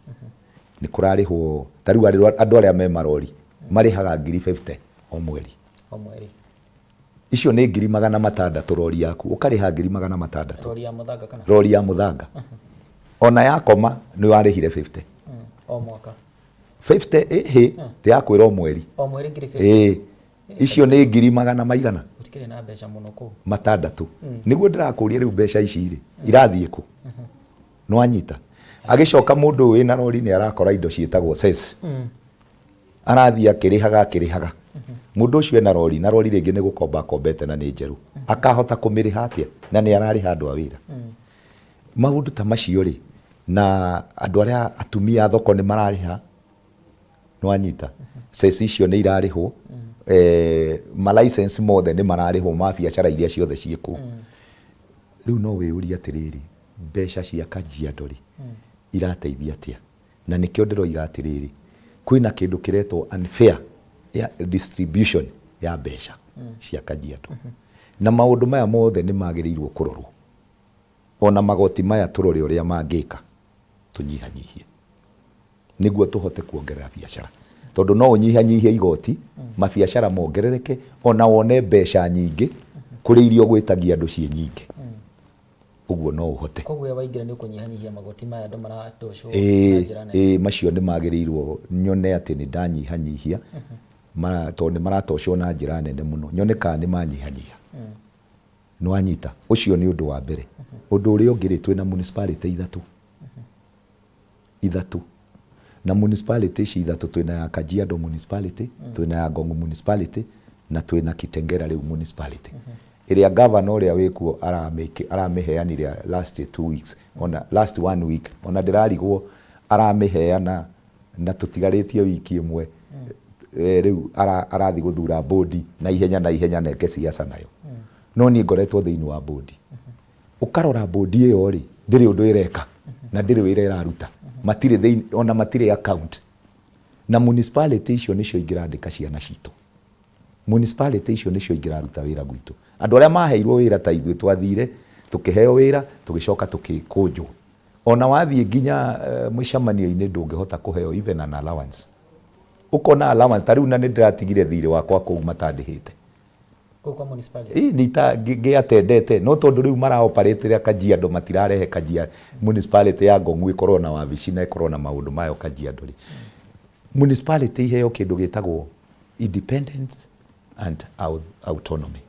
nĩ kũrarĩhwo, ta rĩu andũ arĩa me marori marĩhaga ngiri 50 o mweri. O mweri. Icio nĩ 600,000 rori yaku, ũkarĩha 600,000. Rori ya mũthanga kana? Rori ya mũthanga. Ona yakoma nĩ warĩhire 50. O mwaka. 50 ĩhĩ, ndĩrakwĩra o mweri. O mweri ngiri 50. Ĩĩ. Icio nĩ ngiri magana maigana? Gũtikĩrĩ na mbeca mũno kũu. 600. Nĩguo ndĩrakũria rĩu mbeca ici rĩ, irathiĩ kũ? Nĩwanyita? Agĩcoka mũndũ ũyũ wĩna rori nĩ arakora indo ciĩtagwo cess. Arathiĩ akĩrĩhaga akĩrĩhaga. Mũndũ ũcio ena rori, na rori rĩngĩ nĩ gũkomba akombete na nĩ njerũ. Akahota kũmĩrĩha atĩa? Na nĩ ararĩha andũ a wĩra. Maũndũ ta macio rĩ, na andũ arĩa atumia a thoko nĩ mararĩha, nĩwanyita? Cess icio nĩ irarĩhwo, ma license mothe nĩ mararĩhwo ma biacara iria ciothe ciĩ kũu. Rĩu no wĩyũrie atĩrĩrĩ, mbeca cia Kajiado rĩ, irateithia atĩa? Na nĩkĩo ndĩroiga atĩrĩrĩ, kwĩna kĩndũ kĩretwo unfair ya distribution ya mbeca cia Kajiado. Na maũndũ maya mothe nĩ magĩrĩirwo kũrorwo. Ona magoti maya tũrore ũrĩa mangĩka tũnyihanyihie nĩguo tũhote kuongerera biacara. Tondũ no ũnyihanyihie igoti, mabiacara mongerereke, ona wone mbeca nyingĩ kũrĩ iria ũgwĩtagia andũ ciĩ nyingĩ. Ũguo no ũhote. Koguo we waingĩra nĩ ũkũnyihanyihia magoti maya andũ maratocwo na njĩra nene. Ĩĩ, macio nĩ magĩrĩirwo nyone atĩ nĩ ndanyihanyihia, tondũ nĩ maratocwo na njĩra nene mũno, nyone kana nĩ manyihanyiha. Nĩwanyita? Ũcio nĩ ũndũ wa mbere. Ũndũ ũrĩa ũngĩ rĩ, twĩna municipality ithatũ. Ithatũ. Na municipality ici ithatũ twĩna ya Kajiado municipality, twĩna ya Ngong municipality, na twĩna Kitengela rĩu municipality. Ĩrĩa governor ũrĩa wĩkuo aramĩheanire last 2 weeks, ona last 1 week, ona ndĩrarigwo aramĩheana na tũtigarĩtie wiki ĩmwe, rĩu arathiĩ gũthura bodi na ihenya na ihenya na eke siasa nayo. No niĩ ngoretwo thĩinĩ wa bodi. Ũkarora bodi ĩyo rĩ, ndĩrĩ ũndũ ĩreka na ndĩrĩ wĩra ĩraruta. Matirĩ thĩinĩ, ona matirĩ account. Na municipality icio nĩcio ingĩrandĩka ciana citũ. Municipality icio nĩcio ingĩraruta wĩra gwitũ. Andũ arĩa maheirwo wĩra ta ithuĩ twathire, tũkĩheo wĩra, tũgĩcoka tũgĩkũnjwo. Ona wathiĩ nginya mũcemanio-inĩ ndũngĩhota kũheo even an allowance. Ũkona allowance, ta rĩu na nĩ ndĩratigire thirĩ wakwa kũu matandĩhĩte. Kũu kwa municipality? Ĩĩ, nĩ ta ngĩatendete, no tondũ rĩu mara operate Kajiado matirarehe Kajiado, municipality ya Ngong ĩkorwo na wabici na ĩkorwo na maũndũ mayo Kajiado rĩ. Municipality iheo kĩndũ gĩtagwo independence and autonomy.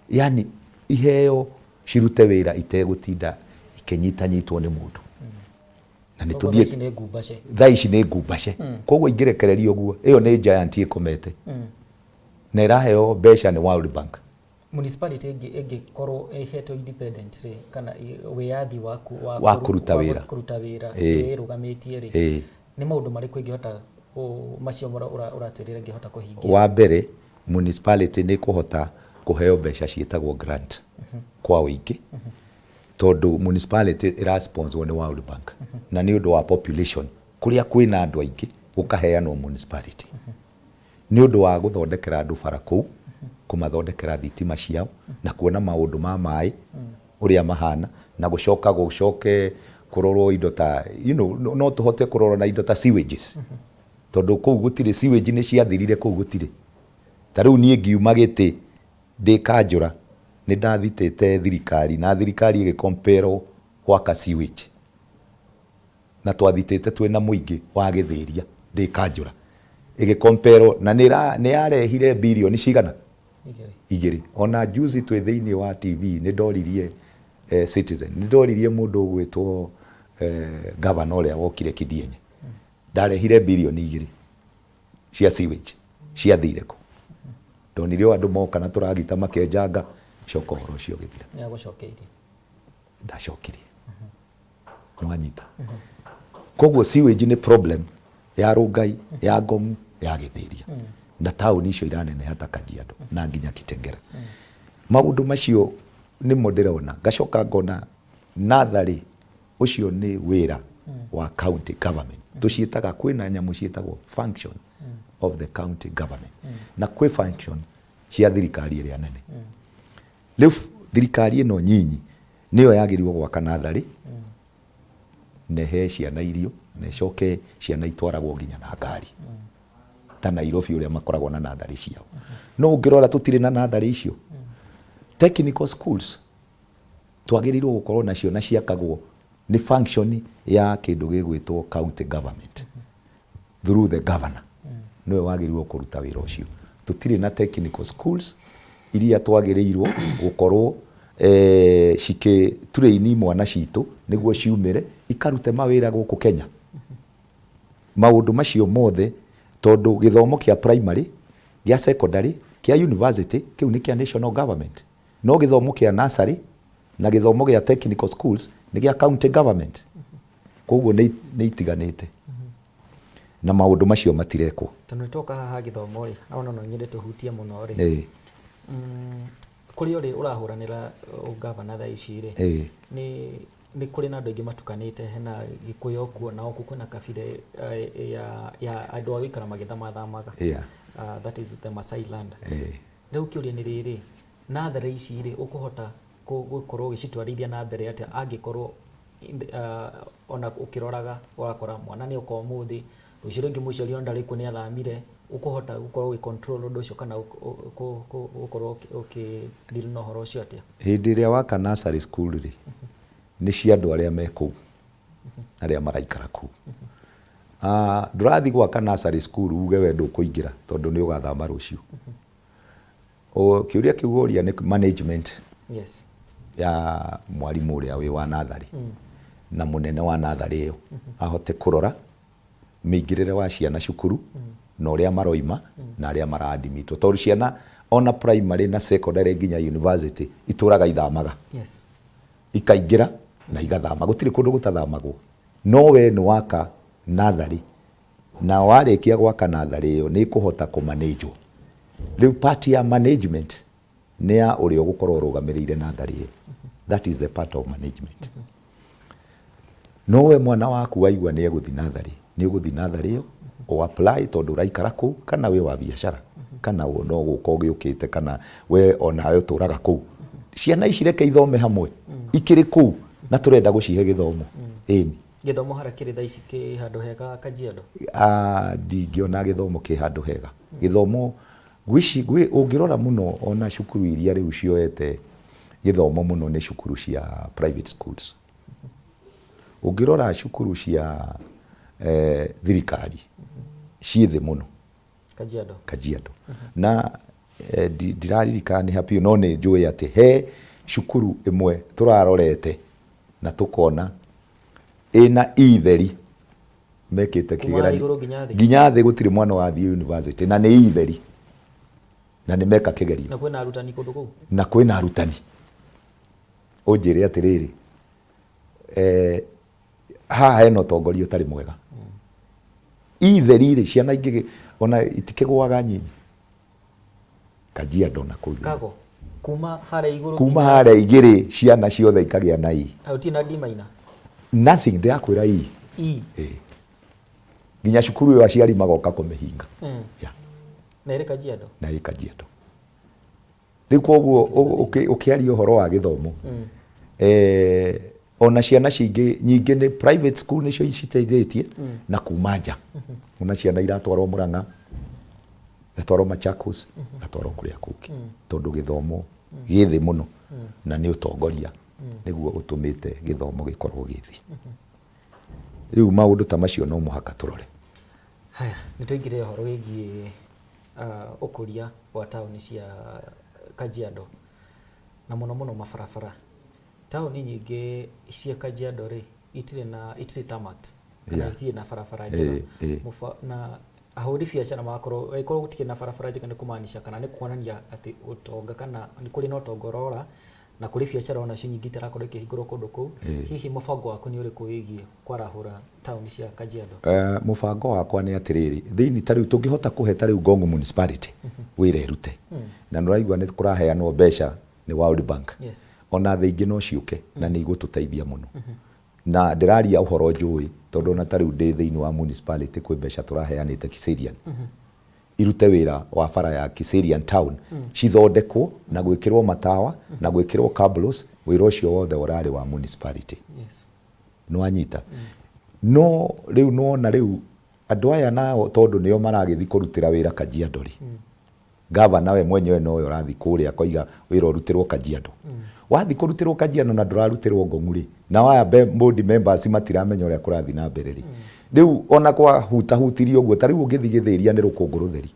Yani iheo cirute wĩra itegũtinda ikĩnyitanyitwo nĩ mũndũ. Na nĩ Koguo tũthiĩ thaa ici nĩ ngumbace. Thaa ici nĩ ngumbace. Koguo ingĩrekereria ũguo, ĩyo nĩ giant ĩkomete. Na ĩraheo mbeca nĩ World Bank. Municipality ĩngĩkorwo ĩhetwo independent rĩ, kana wĩyathi waku wa kũruta wĩra. Kũruta wĩra, wĩrũgamĩtie rĩ, nĩ maũndũ marĩkũ ĩngĩhota macio ũratwĩrĩra ĩngĩhota kũhingia? Wa mbere, municipality nĩ ĩkũhota kũheo mbeca ciĩtagwo grant kwa ũingĩ, tondũ municipality ĩra sponsor nĩ World Bank, na nĩ ũndũ wa population, kũrĩa kwĩna andũ aingĩ gũkaheanwo municipality. Nĩ ũndũ wa gũthondekera andũ bara kũu, kũmathondekera thitima ciao, na kuona maũndũ ma maĩ ũrĩa mahana, na gũcoka gũcoke kũrorwo indo ta, you know, no tũhote kũrora na indo ta sewages. Tondũ kũu gũtirĩ, sewage nĩ ciathirire kũu gũtirĩ. Ta rĩu niĩ ngiuma gĩtĩ ndĩ kanjũra, nĩ ndathitĩte thirikari, na thirikari ĩgĩ compel gwaka sewage. Na twathitĩte twĩna mũingĩ wa gĩthĩria ndĩ kanjũra. Ĩgĩ compel, na nĩ yarehire birioni cigana? Igĩrĩ. Ona juzi twĩ thĩinĩ wa TV nĩ ndoririe Citizen, nĩ ndoririe mũndũ ũgwĩtwo governor ũrĩa wokire Kidienye. Ndarehire birioni 2 cia sewage ciathire kũ? Ndonire o andũ moka na tũragita makenjanga, coka ũhoro ũcio ũgĩthira. Nĩ agũcokeirie? Ndacokirie. Nĩwanyita? Koguo sewage nĩ problem ya Rongai, ya Ngong, ya Gĩthĩria. Na taũni icio iraneneha ta Kajiado na nginya Kitengela. Maũndũ macio nĩmo ndĩrona. Ngacoka ngona natharĩ ũcio nĩ wĩra wa county government. Tũciĩtaga, kwĩna nyamũ ciĩtagwo function of the county government na kwĩ function cia thirikari ĩrĩa nene. Rĩu thirikari ĩno nyinyi nĩyo yagĩrĩirwo gwaka natharĩ na ĩhe ciana irio na ĩcoke ciana itwaragwo nginya na ngari ta Nairobi ũrĩa makoragwo na natharĩ ciao. No ũngĩrora tũtirĩ na natharĩ icio. Technical schools twagĩrĩirwo gũkorwo nacio na ciakagwo nĩ function ya kĩndũ gĩgwĩtwo county government through the governor, nĩwe wagĩrĩirwo kũruta wĩra ũcio. Tũtirĩ na technical schools iria twagĩrĩirwo gũkorwo cikĩ train mwana citũ nĩguo ciumĩre ikarute mawĩra gũkũ Kenya. Maũndũ macio mothe, tondũ gĩthomo kĩa primary, gĩa secondary, kĩa university, kĩu nĩ kĩa national government, no gĩthomo kĩa nursery na gĩthomo gĩa technical schools nĩ gĩa county government. Koguo nĩ itiganĩte na maũndũ macio matirekwo. Tondũ nĩtwoka haha gĩthomo rĩ, ona no nyende tũhutie mũno rĩ, kũrĩa ũrĩ ũrahũranĩra ũgavana thaa ici rĩ, nĩ kũrĩ na andũ aingĩ matukanĩte, hena Gĩkũyũ kuo na gũkũ kwĩna kabira ya andũ a gũikara magĩthamathamaga, that is the Masai land. Rĩu kĩũria nĩ rĩrĩ, natharĩ ici rĩ, ũkũhota gũkorwo ũgĩcitwarithia na mbere atĩa angĩkorwo ona ũkĩroraga ũgakora mwana nĩ oka ũmũthĩ, rũciũ rĩngĩ mũciari ona ndarĩ kuo, nĩ athamire? Ũkũhota gũkorwo ũgĩ control ũndũ ũcio kana gũkorwo ũkĩ deal na ũhoro ũcio atĩa? Hĩndĩ ĩrĩa waka nursery school rĩ, nĩ cia andũ arĩa me kũu, arĩa maraikara kũu. Ndũrathiĩ gwaka nursery school uge we ndũkũingĩra tondũ nĩ ũgathama rũciũ. Kĩũria kĩu woria nĩ management ya mwarimũ ũrĩa wĩ wa natharĩ na mũnene wa natharĩ ĩyo, ahote kũrora mĩingĩrĩre wa ciana cukuru na ũrĩa maroima na arĩa maraadimitwo, tondũ ciana ona primary na secondary nginya university itũraga ithamaga, ikaingĩra na igathama, gũtirĩ kũndũ gũtathamagwo. No we nĩ waka natharĩ, na warĩkia gwaka natharĩ ĩyo nĩ ĩkũhota kũmanĩnjwo. Rĩu part ya management nĩ ya ũrĩa ũgũkorwo ũrũgamĩrĩire natharĩ ĩyo. That is the part of management. No we mwana waku waigua nĩ egũthiĩ natharĩ, nĩ ũgũthiĩ natharĩ ĩyo o apply tondũ ũraikara kũu, kana wĩ wa biacara, kana no gũka ũgĩũkĩte, kana we onawe ũtũraga kũu. Ciana ici reke ithome hamwe ikĩrĩ kũu, na tũrenda gũcihe gĩthomo, ĩni. Gĩthomo harĩa kĩrĩ thaa ici kĩ handũ hega Kajiado? Ah, ndingĩona gĩthomo kĩ handũ hega. Gĩthomo ngwĩci ũngĩrora mũno, ona cukuru iria rĩu cioete gĩthomo mũno nĩ cukuru cia private schools. Ũngĩrora cukuru cia thirikari ciĩ thĩ mũno. Kajiado? Kajiado. Na ndiraririkana nĩ hapiũ, no nĩ njũĩ atĩ he cukuru ĩmwe tũrarorete na tũkona ĩna itheri mekĩte Kuma kĩgeranio igũrũ nginya thĩ? Nginya thĩ, gũtirĩ mwana wathiĩ university na nĩ itheri na nĩ meka kĩgerio. Na kwĩna arutani kũndũ kũu? Na kwĩna arutani. Ũnjĩre atĩrĩrĩ, haha hena ũtongoria ũtarĩ mwega. Itheri rĩ, ciana ingĩ ona itikĩgũaga nyinyi Kajiado na kũu thĩ. Kago kuma harĩa igũrũ? Kuma harĩa igĩrĩ ciana ciothe ikagĩa na i. Na gũtirĩ na D minor? Nothing, ndĩrakwĩra i. E. Ĩ. Nginya cukuru ĩyo aciari magoka kũmĩhinga. Yeah. Na ĩrĩ Kajiado? Na ĩ Kajiado. Rĩu koguo ũkĩaria ũhoro wa gĩthomo, ona ciana cingĩ nyingĩ nĩ private school nĩcio citeithĩtie na kuma nja. Ona ciana iratwarwo Murang'a, igatwarwo Machakos, igatwarwo kũrĩa kũngĩ, tondũ gĩthomo gĩ thĩ mũno, na nĩ ũtongoria nĩguo ũtũmĩte gĩthomo gĩkorwo gĩ thĩ. Rĩu maũndũ ta macio no mũhaka tũrore. Haya, nĩ tũingĩre ũhoro wĩgiĩ ũkũria wa taũni cia Kajiado na mũno mũno mabarabara. Taũni nyingĩ cia Kajiado rĩ, itirĩ na itirĩ tarmac kana itirĩ na barabara njega. Na ahũri biacara magakorwo angĩkorwo gũtirĩ na barabara njega nĩ kũmaanisha kana nĩ kuonania atĩ ũtonga kana nĩ kũrĩ na ũtonga ũrora. Na kũrĩ biacara onacio nyingĩ itarakorwo ikĩhingũrwo kũndũ kũu. Hihi mũbango waku nĩ ũrĩkũ wĩgiĩ kwarahũra taũni cia Kajiado? Mũbango wakwa nĩ atĩrĩrĩ, thĩinĩ ta rĩu tũngĩhota kũhe ta rĩu Ngong Municipality wĩra ĩrute, na nĩũraigua nĩ kũraheanwo mbeca nĩ World Bank. Ona thĩ ingĩ no ciũke na nĩ igũtũteithia mũno. Na ndĩraria ũhoro njũĩ tondũ ona ta rĩu ndĩ thĩinĩ wa municipality kwĩ mbeca tũraheanĩte Kiserian irute wĩra wa bara ya Kiserian town cithondekwo na gwĩkĩrwo matawa na gwĩkĩrwo cabros, wĩra ũcio wothe ũrarĩ wa municipality. Nĩwanyita? No rĩu nĩwona rĩu andũ aya nao tondũ nĩo maragĩthiĩ kũrutĩra wĩra Kajiado rĩ, Gavana we mwenyewe nowe ũrathiĩ kũrĩa akoiga wĩra ũrutĩrwo Kajiado. Wathiĩ kũrutĩrwo Kajiado na ndũrarutĩrwo Ngong'u rĩ, nao aya board members matiramenya ũrĩa kũrathiĩ na mbere rĩ, rĩu ona kwahutahutirio ũguo, ta rĩu ũngĩthiĩ Gĩthĩria nĩ rũkũngũ rũtheri.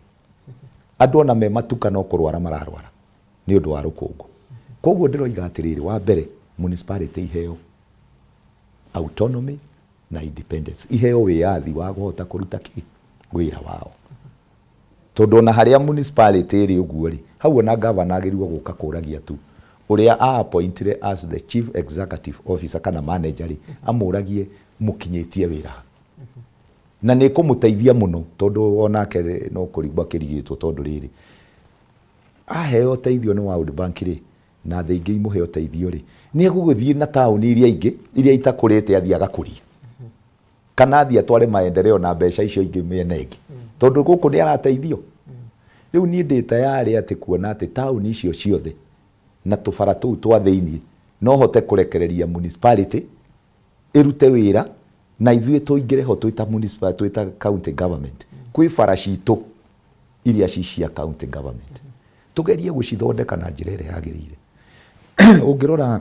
Andũ ona me matuka no kũrwara mararwara nĩ ũndũ wa rũkũngũ. Koguo ndĩroiga atĩrĩrĩ, wa mbere municipality iheo autonomy na independence, iheo wĩyathi wa kũhota kũruta kĩ? Wĩra wao. Tondũ ona harĩa municipality ĩrĩ ũguo rĩ, hau ona governor agĩrĩirwo gũka kũragia tu ũrĩa a appointire as the chief executive officer kana manager rĩ, amũragie mũkinyĩtie wĩra ha. Na nĩ ĩkũmũteithia mũno tondũ onake no kũrigwo akĩrigĩtwo tondũ rĩrĩ, aheo ũteithio nĩ World Bank rĩ, na thĩ ingĩ imũhe ũteithio rĩ, nĩ egũgĩthiĩ na taũni iria ingĩ iria itakũrĩte athiĩ agakũrie. Kana athiĩ atware maendeleo na mbeca icio ingĩ mĩena ĩngĩ, tondũ gũkũ nĩ arateithio. Rĩu niĩ ndĩ tayarĩ atĩ kuona atĩ taũni icio ciothe na tũbara tũu twa thĩiniĩ no hote kũrekereria municipality ĩrute wĩra na ithuĩ tũingĩre ho twĩ ta municipality, twĩ ta county government. Kwĩ bara citũ iria ci cia county government, tũgerie gũcithondeka na njĩra ĩrĩa yagĩrĩire. Ũngĩrora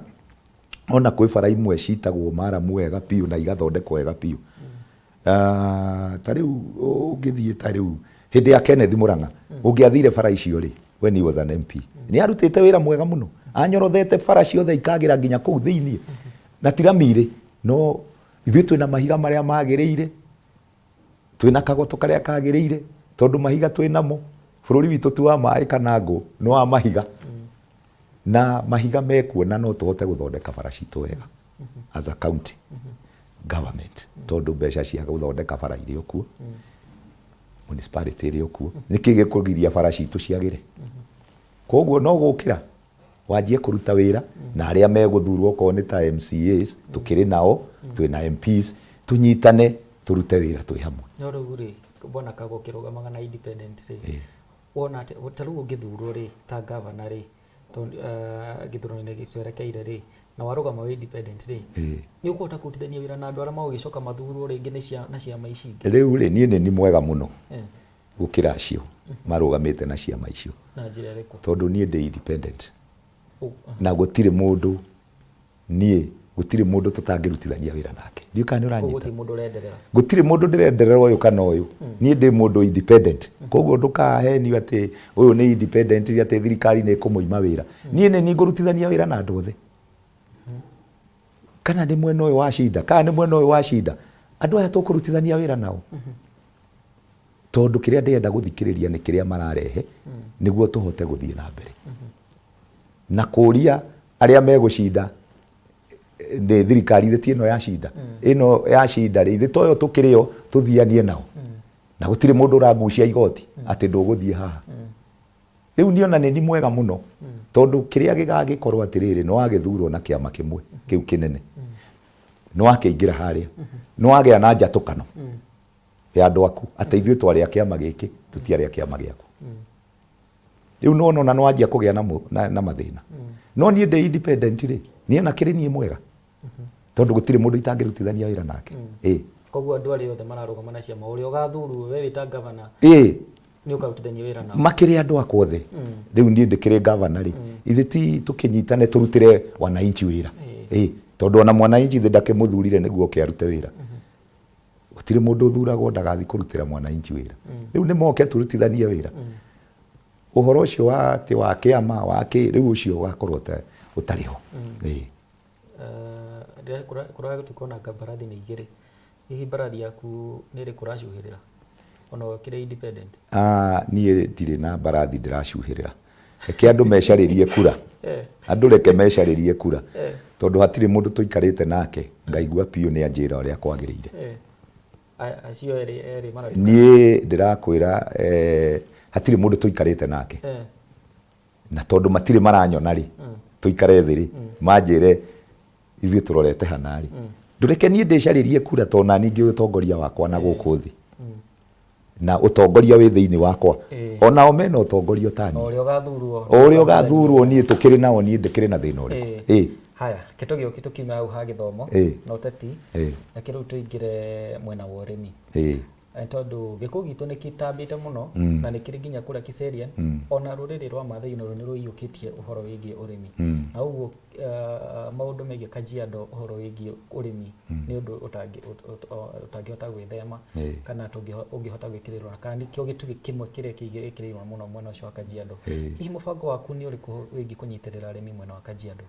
ona kwĩ bara imwe citagwo maramu wega biũ na igathondekwo wega biũ. Ta rĩu ũngĩthiĩ ta rĩu hĩndĩ ya Kenneth Murang'a, ũngĩathire bara icio rĩ, when he was an MP, nĩ arutĩte wĩra mwega mũno, anyorothete bara ciothe ikagĩra nginya kũu thĩiniĩ na ti rami-rĩ, no ithuĩ twĩna mahiga marĩa magĩrĩire, twĩna kagoto karĩa kagĩrĩire, tondũ mahiga twĩnamo, bũrũri witũ ti wa maĩ kana ngũ, nĩ wa mahiga. Na mahiga mekuo na no tũhote gũthondeka bara citũ wega as a county government, tondũ mbeca cia gũthondeka bara irĩ o kuo, municipality ĩrĩ o kuo, nĩkĩ gĩkũgiria bara citũ ciagĩre? Koguo no gũkĩra wanjie kũruta wĩra na arĩa megũthurwo okorwo nĩ ta MCAs tũkĩrĩ nao, twĩna MPs, tũnyitane tũrute wĩra twĩ hamwe. No rĩu rĩ, Bwana Kago ũkĩrũgamaga na independent rĩ, wona atĩ ta rĩu ũngĩthurwo rĩ ta governor rĩ, tondũ gĩthurano-inĩ twerekeire rĩ, na warũgama wĩ independent rĩ, nĩ ũkũhota kũrutithania wĩra na andũ arĩa magũgĩcoka mathurwo rĩngĩ nĩ na ciama ici ingĩ? Rĩu rĩ, niĩ nĩ ni mwega mũno gũkĩra acio marũgamĩte na ciama icio. Na njĩra ĩrĩkũ? Tondũ niĩ ndĩ independent. Na gũtirĩ mũndũ, niĩ gũtirĩ mũndũ tũtangĩrutithania wĩra nake. Ndiũĩ kana nĩ ũranyita. Gũtirĩ mũndũ ũrenderera. Gũtirĩ mũndũ ndĩrenderera ũyũ kana ũyũ. Niĩ ndĩ mũndũ independent. Koguo ndũkahenio atĩ ũyũ nĩ independent atĩ thirikari nĩ ĩkũmũima wĩra. Niĩ nĩ niĩ ngũrutithania wĩra na andũ othe. Kana nĩ mwena ũyũ wa cinda, kana nĩ mwena ũyũ wa cinda. Andũ aya tũkũrutithania wĩra nao. Tondũ kĩrĩa ndĩrenda gũthikĩrĩria nĩ kĩrĩa mararehe nĩguo tũhote gũthiĩ na mbere. Na kũria arĩa megũcinda nĩ thirikari ithe ti ĩno ya cinda. Ĩno ya cinda rĩ, ithe toyo tũkĩrĩ o tũthianie nao. Na gũtirĩ mũndũ ũrangucia igoti atĩ ndũgũthiĩ haha. Rĩu niĩ ona nĩ mwega mũno tondũ kĩrĩa gĩgagĩkorwo atĩrĩrĩ, nĩ wagĩthurwo na kĩama kĩmwe kĩu kĩnene, nĩ wakĩingĩra harĩa, nĩ wagĩa na njatũkano ya andũ aku atĩ ithuĩ twarĩ a kĩama gĩkĩ, tũtiarĩ a kĩama gĩaku. Rĩu nĩwona ona nĩwanjia kũgĩa na mathĩna. No niĩ ndĩ independent rĩ, niĩ na kĩrĩ niĩ mwega tondũ gũtirĩ mũndũ itangĩrutithania wĩra nake. Koguo andũ arĩa othe mararũgama na ciama, ũrĩa ũgathurwo we wĩ ta governor, nĩ ũkarutithania wĩra nao. Makĩrĩ andũ akwa othe. Rĩu niĩ ndĩkĩrĩ governor rĩ, ithuĩ ti tũkĩnyitane tũrutĩre wananchi wĩra. Tondũ ona mwananchi ithuĩ ndakĩmũthurire nĩguo oke arute wĩra. Gũtirĩ mũndũ ũthuragwo ndagathiĩ kũrutĩra mwananchi wĩra. Rĩu nĩ moke tũrutithanie wĩra. Ũhoro ũcio wa atĩ wa kĩama wa kĩ, rĩu ũcio ũgakorwo ũtarĩ ho. Kũragĩtuĩka ona mbarathi nĩ igĩrĩ. Hihi mbarathi yaku nĩ ĩrĩkũ ũracuhĩrĩra? Ona ũkĩrĩ independent? Niĩ ndirĩ na mbarathi ndĩracuhĩrĩra. Reke andũ mecarĩrie kura. Andũ reke mecarĩrie kura, tondũ hatirĩ mũndũ tũikarĩte nake ngaigua piũ nĩ anjĩra ũrĩa kwagĩrĩire. Acio erĩ mara Niĩ ndĩrakwĩra, hatirĩ mũndũ tũikarĩte nake, na tondũ matirĩ maranyona rĩ, tũikare thĩ rĩ, manjĩre ithuĩ tũrorete hana rĩ, ndũreke niĩ ndĩcarĩrie kura, tondũ nani ngĩũĩ ũtongoria wakwa na gũkũ thĩ, na ũtongoria wĩ thĩinĩ wakwa. Onao mena ũtongoria ũtani. O ũrĩa ũgathurwo. O ũrĩa ũgathurwo, niĩ tũkĩrĩ nao, niĩ ndĩkĩrĩ na thĩna ũrĩkũ? Haya, ke tũgĩũki tũkiume hau ha gĩthomo na ũteti, reke rĩu tũingĩre mwena wa ũrĩmi. Tondũ gĩkũyũ gitũ nĩ kĩtambĩte mũno na nĩ kĩrĩ nginya kũrĩa Kiserian, ona rũrĩrĩ rwa Maathai naruo nĩ rũiyũkĩtie ũhoro wĩgiĩ ũrĩmi, na ũguo maũndũ megiĩ Kajiado, ũhoro wĩgiĩ ũrĩmi nĩ ũndũ ũtangĩhota gwĩthema kana ũngĩhota gwĩkĩrĩrwo, kana nĩkĩo gĩtugĩ kĩmwe kĩrĩa kĩgĩkĩrĩirwo mũno mwena ũcio wa Kajiado. Hihi mũbango waku nĩ ũrĩkũ wĩgiĩ kũnyitĩrĩra arĩmi mwena wa Kajiado?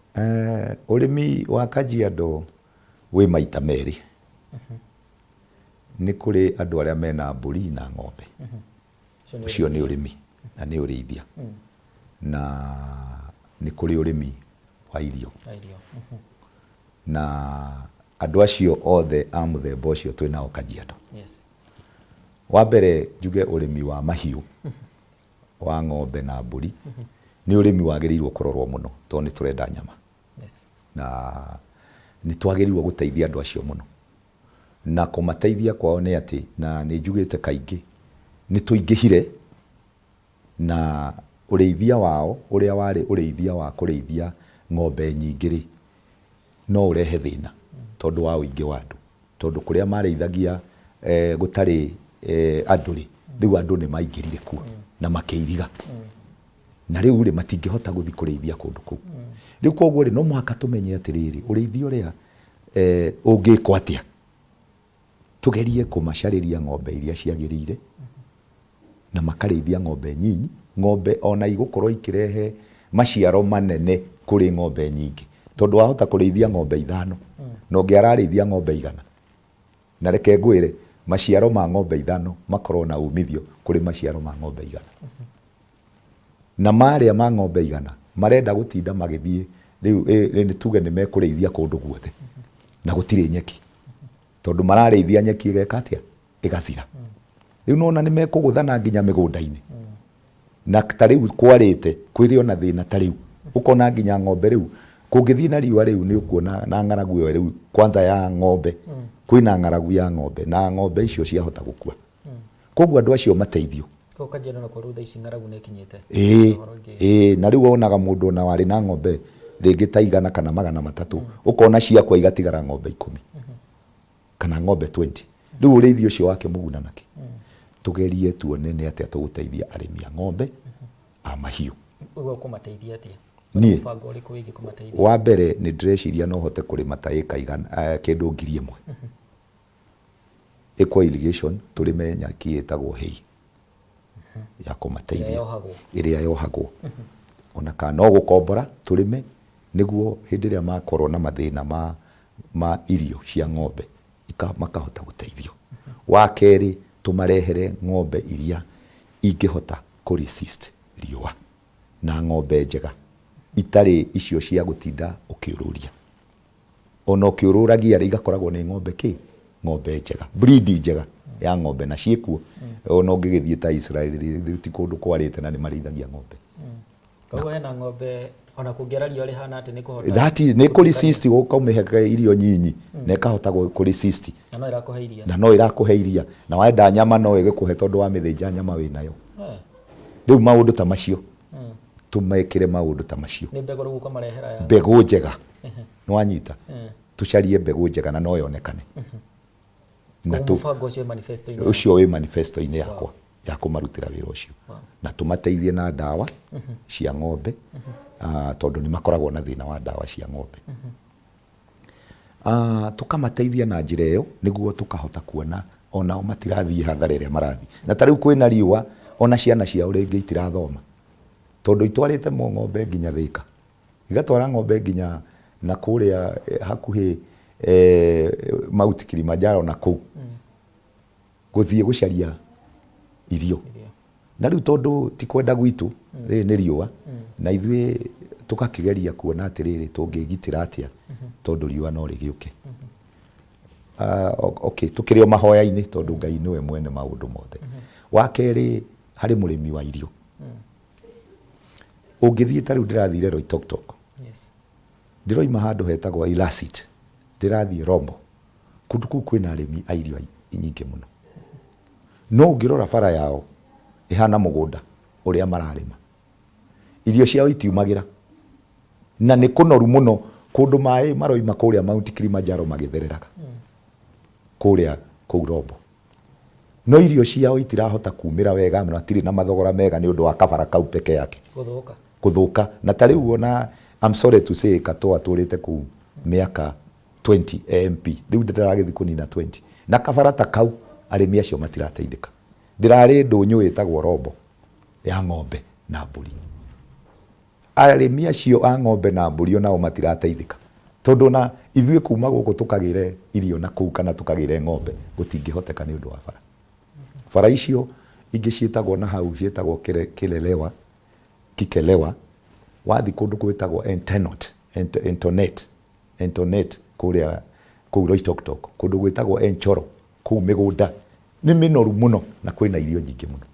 Ũrĩmi wa Kajiado wĩ maita merĩ. Nĩ kũrĩ andũ arĩa mena mbũri na ng'ombe. Ũcio nĩ ũrĩmi na nĩ ũrĩithia, na nĩ kũrĩ ũrĩmi wa irio. Wa irio. Na andũ acio othe a mũthemba ũcio twĩ nao Kajiado. Wa mbere njuge ũrĩmi wa mahiũ, wa ng'ombe na mbũri, nĩ ũrĩmi wagĩrĩirwo kũrorwo mũno, tondũ nĩ tũrenda nyama. Na nĩ twagĩrĩirwo gũteithia andũ acio mũno, na kũmateithia kwao nĩ atĩ, na nĩ njugĩte kaingĩ, nĩ tũingĩhire na ũrĩithia wao ũrĩa warĩ ũrĩithia wa kũrĩithia ng'ombe nyingĩ rĩ, no ũrehe thĩna tondũ wa ũingĩ wa andũ, tondũ kũrĩa marĩithagia gũtarĩ andũ rĩ, rĩu andũ nĩ maingĩrire kuo na makĩiriga, na rĩu rĩ, matingĩhota gũthiĩ kũrĩithia kũndũ kũu. Rĩu koguo rĩ, no mũhaka tũmenye atĩrĩrĩ, ũrĩithia ũrĩa ũngĩkwo atĩa, tũgerie kũmacarĩria ng'ombe iria ciagĩrĩire na makarĩithia ng'ombe nyinyi, ng'ombe ona igũkorwo ikĩrehe maciaro manene kũrĩ ng'ombe nyingĩ, tondũ wahota kũrĩithia ng'ombe 5 na ũngĩ ararĩithia ng'ombe 100, na reke ngwĩre, maciaro ma ng'ombe 5 makorwo na umithio kũrĩ maciaro ma ng'ombe 100. Na marĩa ma ng'ombe 100 marenda gũtinda magĩthiĩ rĩu, nĩ tuge nĩ mekũrĩithia kũndũ guothe na gũtirĩ nyeki, tondũ mararĩithia nyeki ĩgeka atĩa? Ĩgathira. Rĩu nona nĩ mekũgũthana nginya mĩgũnda-inĩ, na ta rĩu kwarĩte kwĩrĩ ona thĩna, ta rĩu ũkona nginya ng'ombe rĩu kũngĩthiĩ na riũa rĩu nĩ ũkuona na ng'aragu ĩyo rĩu kwanza ya ng'ombe, kwĩna ng'aragu ya ng'ombe na ng'ombe icio ciahota gũkua. Koguo andũ acio mateithio. Kũu Kajiado nakuo rĩu thaa ici ng'aragu nĩ ĩkinyĩte. Ĩĩ. Ũhoro ũngĩ. Ĩĩ, na rĩu wonaga mũndũ ona warĩ na ng'ombe rĩngĩ ta 100 kana 300, ũkona ciakwa igatigara ng'ombe 10 kana ng'ombe 20. Rĩu ũrĩithi ũcio wake mũguna nakĩ? Tũgerie tuone nĩ atĩa tũgũteithia arĩmi a ng'ombe, a mahiũ. Ũguo ũkũmateithia atĩa? Niĩ Mũbango ũrĩkũ wĩgiĩ kũmateithia? Wa mbere nĩ ndĩreciria no hote kũrĩma ta ĩka 100, kĩndũ 1000 ĩkwo irrigation, tũrĩme nyaki ĩtagwo hay ya Ĩrĩa kũmateithia. Yohagwo. Ĩrĩa yohagwo, ona kana no gũkombora tũrĩme, nĩguo hĩndĩ ĩrĩa makorwo na mathĩna ma irio cia ng'ombe makahota gũteithio. Wa kerĩ, tũmarehere ng'ombe iria ingĩhota kũ resist riũa, na ng'ombe njega itarĩ icio cia gũtinda ũkĩũrũria, ona ũkĩũrũragia rĩ, igakoragwo nĩ ng'ombe kĩ ng'ombe njega, breed njega ya ng'ombe, na ciĩkuo. Ona ũngĩgĩthiĩ ta Israel rĩ, ti kũndũ kwarĩte na nĩ marĩithagia ng'ombe. Koguo hena ng'ombe ona kũngĩara riũa rĩhana atĩ nĩ kũhota That is nĩ kũ resist, ũkamĩhe irio nyinyi na ĩkahota kũ resist. Na no ĩrakũhe iria. Na no ĩrakũhe iria, na wenda nyama no ĩgĩkũhe, tondũ wamĩthĩnja nyama wĩnayo. Rĩu maũndũ ta macio, tũmekĩre maũndũ ta macio. Nĩ mbegũ rĩu ũkamarehera ya Mbegũ njega, nĩwanyita? Tũcarie mbegũ njega na no yonekane na Koguo mũbango ũcio wĩ manifesto-inĩ? Ũcio wĩ manifesto-inĩ yakwa ya kũmarutĩra wĩra ũcio, na tũmateithie na ndawa cia ng'ombe, tondũ nĩ makoragwo na thĩna wa ndawa cia ng'ombe. Tũkamateithia na njĩra ĩyo nĩguo tũkahota kuona onao matirathiĩ hathara ĩrĩa marathiĩ. Na ta rĩu kwĩna riũa, ona ciana ciao rĩngĩ itirathoma, tondũ itwarĩte mo ng'ombe nginya Thĩka, igatwara ng'ombe nginya na kũrĩa hakuhĩ Mount Kilimanjaro na kũu gũthiĩ gũcaria irio. Na rĩu tondũ ti kwenda gwitũ, rĩrĩ nĩ riũa na ithuĩ. Tũgakĩgeria kuona atĩrĩrĩ, tũngĩgitĩra atĩa tondũ riũa no rĩgĩũke. Okay, tũkĩrĩ o mahoya-inĩ tondũ Ngai nĩwe mwene maũndũ mothe. Wa kerĩ, harĩ mũrĩmi wa irio. Ũngĩthiĩ ta rĩu ndĩrathire Loitoktok. Ndĩroima handũ hetagwo Ilasit, ndĩrathiĩ Rombo. Kũndũ kũu kwĩna arĩmi a irio nyingĩ mũno. No ũngĩrora bara yao ĩhana mũgũnda ũrĩa mararĩma. Irio ciao itiumagĩra. Na nĩ kũnoru mũno kũndũ maĩ maroima kũrĩa Mount Kilimanjaro magĩthereraga. Kũrĩa kũu Rombo. No irio ciao itirahota kumĩra wega na matirĩ na mathogora mega nĩ ũndũ wa kabara kau peke yake. Gũthũka. Gũthũka. Na ta rĩu ona I'm sorry to say Katoo atũrĩte kũu mĩaka 20 e MP. Rĩu ndaragĩthiĩ kũnina 20. Na kabara ta kau arĩmi acio matirateithĩka. Ndĩrarĩ ndũnyũ ĩtagwo Rombo ya ng'ombe na mbũri. Arĩmi acio a ng'ombe na mbũri onao matirateithĩka tondũ ona ithuĩ kuma gũkũ tũkagĩre irio na kũu kana tũkagĩre ng'ombe gũtingĩhoteka nĩ ũndũ wa bara. Bara icio ingĩ ciĩtagwo na hau ciĩtagwo Kĩrelewa, Kikelewa, wathiĩ kũndũ gwĩtagwo Entenot, Entonet, Entonet kũrĩa kũu Loitoktok, kũndũ gwĩtagwo Enchoro, kũu mĩgũnda nĩ mĩnoru mũno na kwĩna irio nyingĩ mũno.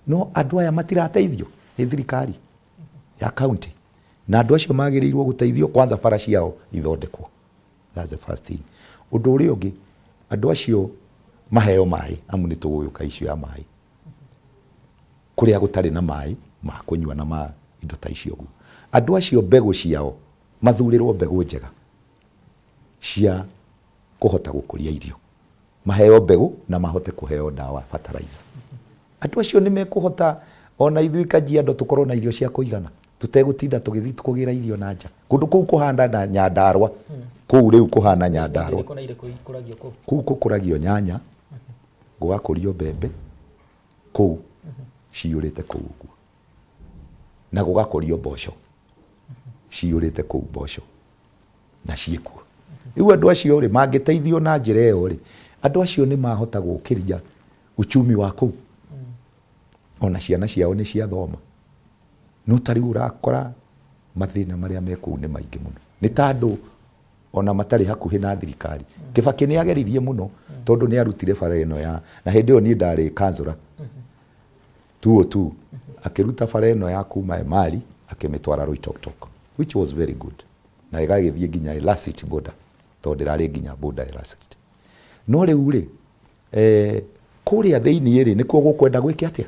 No andũ aya matirateithio nĩ thirikari ya county, na andũ acio magĩrĩirwo gũteithio kwanza bara ciao ithondekwo. That's the first thing. Ũndũ ũrĩa ũngĩ, andũ acio maheo maĩ, amu nĩ tũgũgĩũka issue ya maĩ, kũrĩa gũtarĩ na maĩ ma kũnyua na ma indo ta icio ũguo. Andũ acio mbegũ ciao mathurĩrwo mbegũ njega cia kũhota gũkũria irio, maheo mbegũ na mahote kũheo ndawa fertilizer. Andũ acio nĩ mekũhota ona ithuĩ Kajiado tũkorwo na irio cia kũigana tũtegũtinda tũgĩthiĩ kũgĩra irio na nja. Kũndũ kũu kũhana na Nyandarua, kũu rĩu kũhana Nyandarua. Kũu gũkũragio nyanya, gũgakũrio mbembe kũu ciyũrĩte kũu ũguo, na gũgakũrio mboco ciyũrĩte kũu mboco na ciĩkuo. Rĩu andũ acio rĩ, mangĩteithio na njĩra ĩyo rĩ, andũ acio nĩ mahota gũkĩria uchumi wa kũu. Ona ciana ciao nĩ ciathoma. No ta rĩu ũrakora mathĩna marĩa me kũu nĩ maingĩ mũno. Nĩ ta andũ ona matarĩ hakuhĩ na thirikari. Kĩbakĩ nĩ ageririe mũno tondũ nĩ arutire bara ĩno ya, na hĩndĩ ĩyo niĩ ndarĩ kanzũra 202, akĩruta bara ĩno ya kuma Emali akĩmĩtwara Loitoktok, which was very good. Na ĩgagĩthiĩ nginya Elasit border, tondũ ndĩrarĩ nginya border Elasit. No rĩu rĩ, kũrĩa thĩinĩ rĩ, nĩkuo gũkwenda gwĩke atĩa?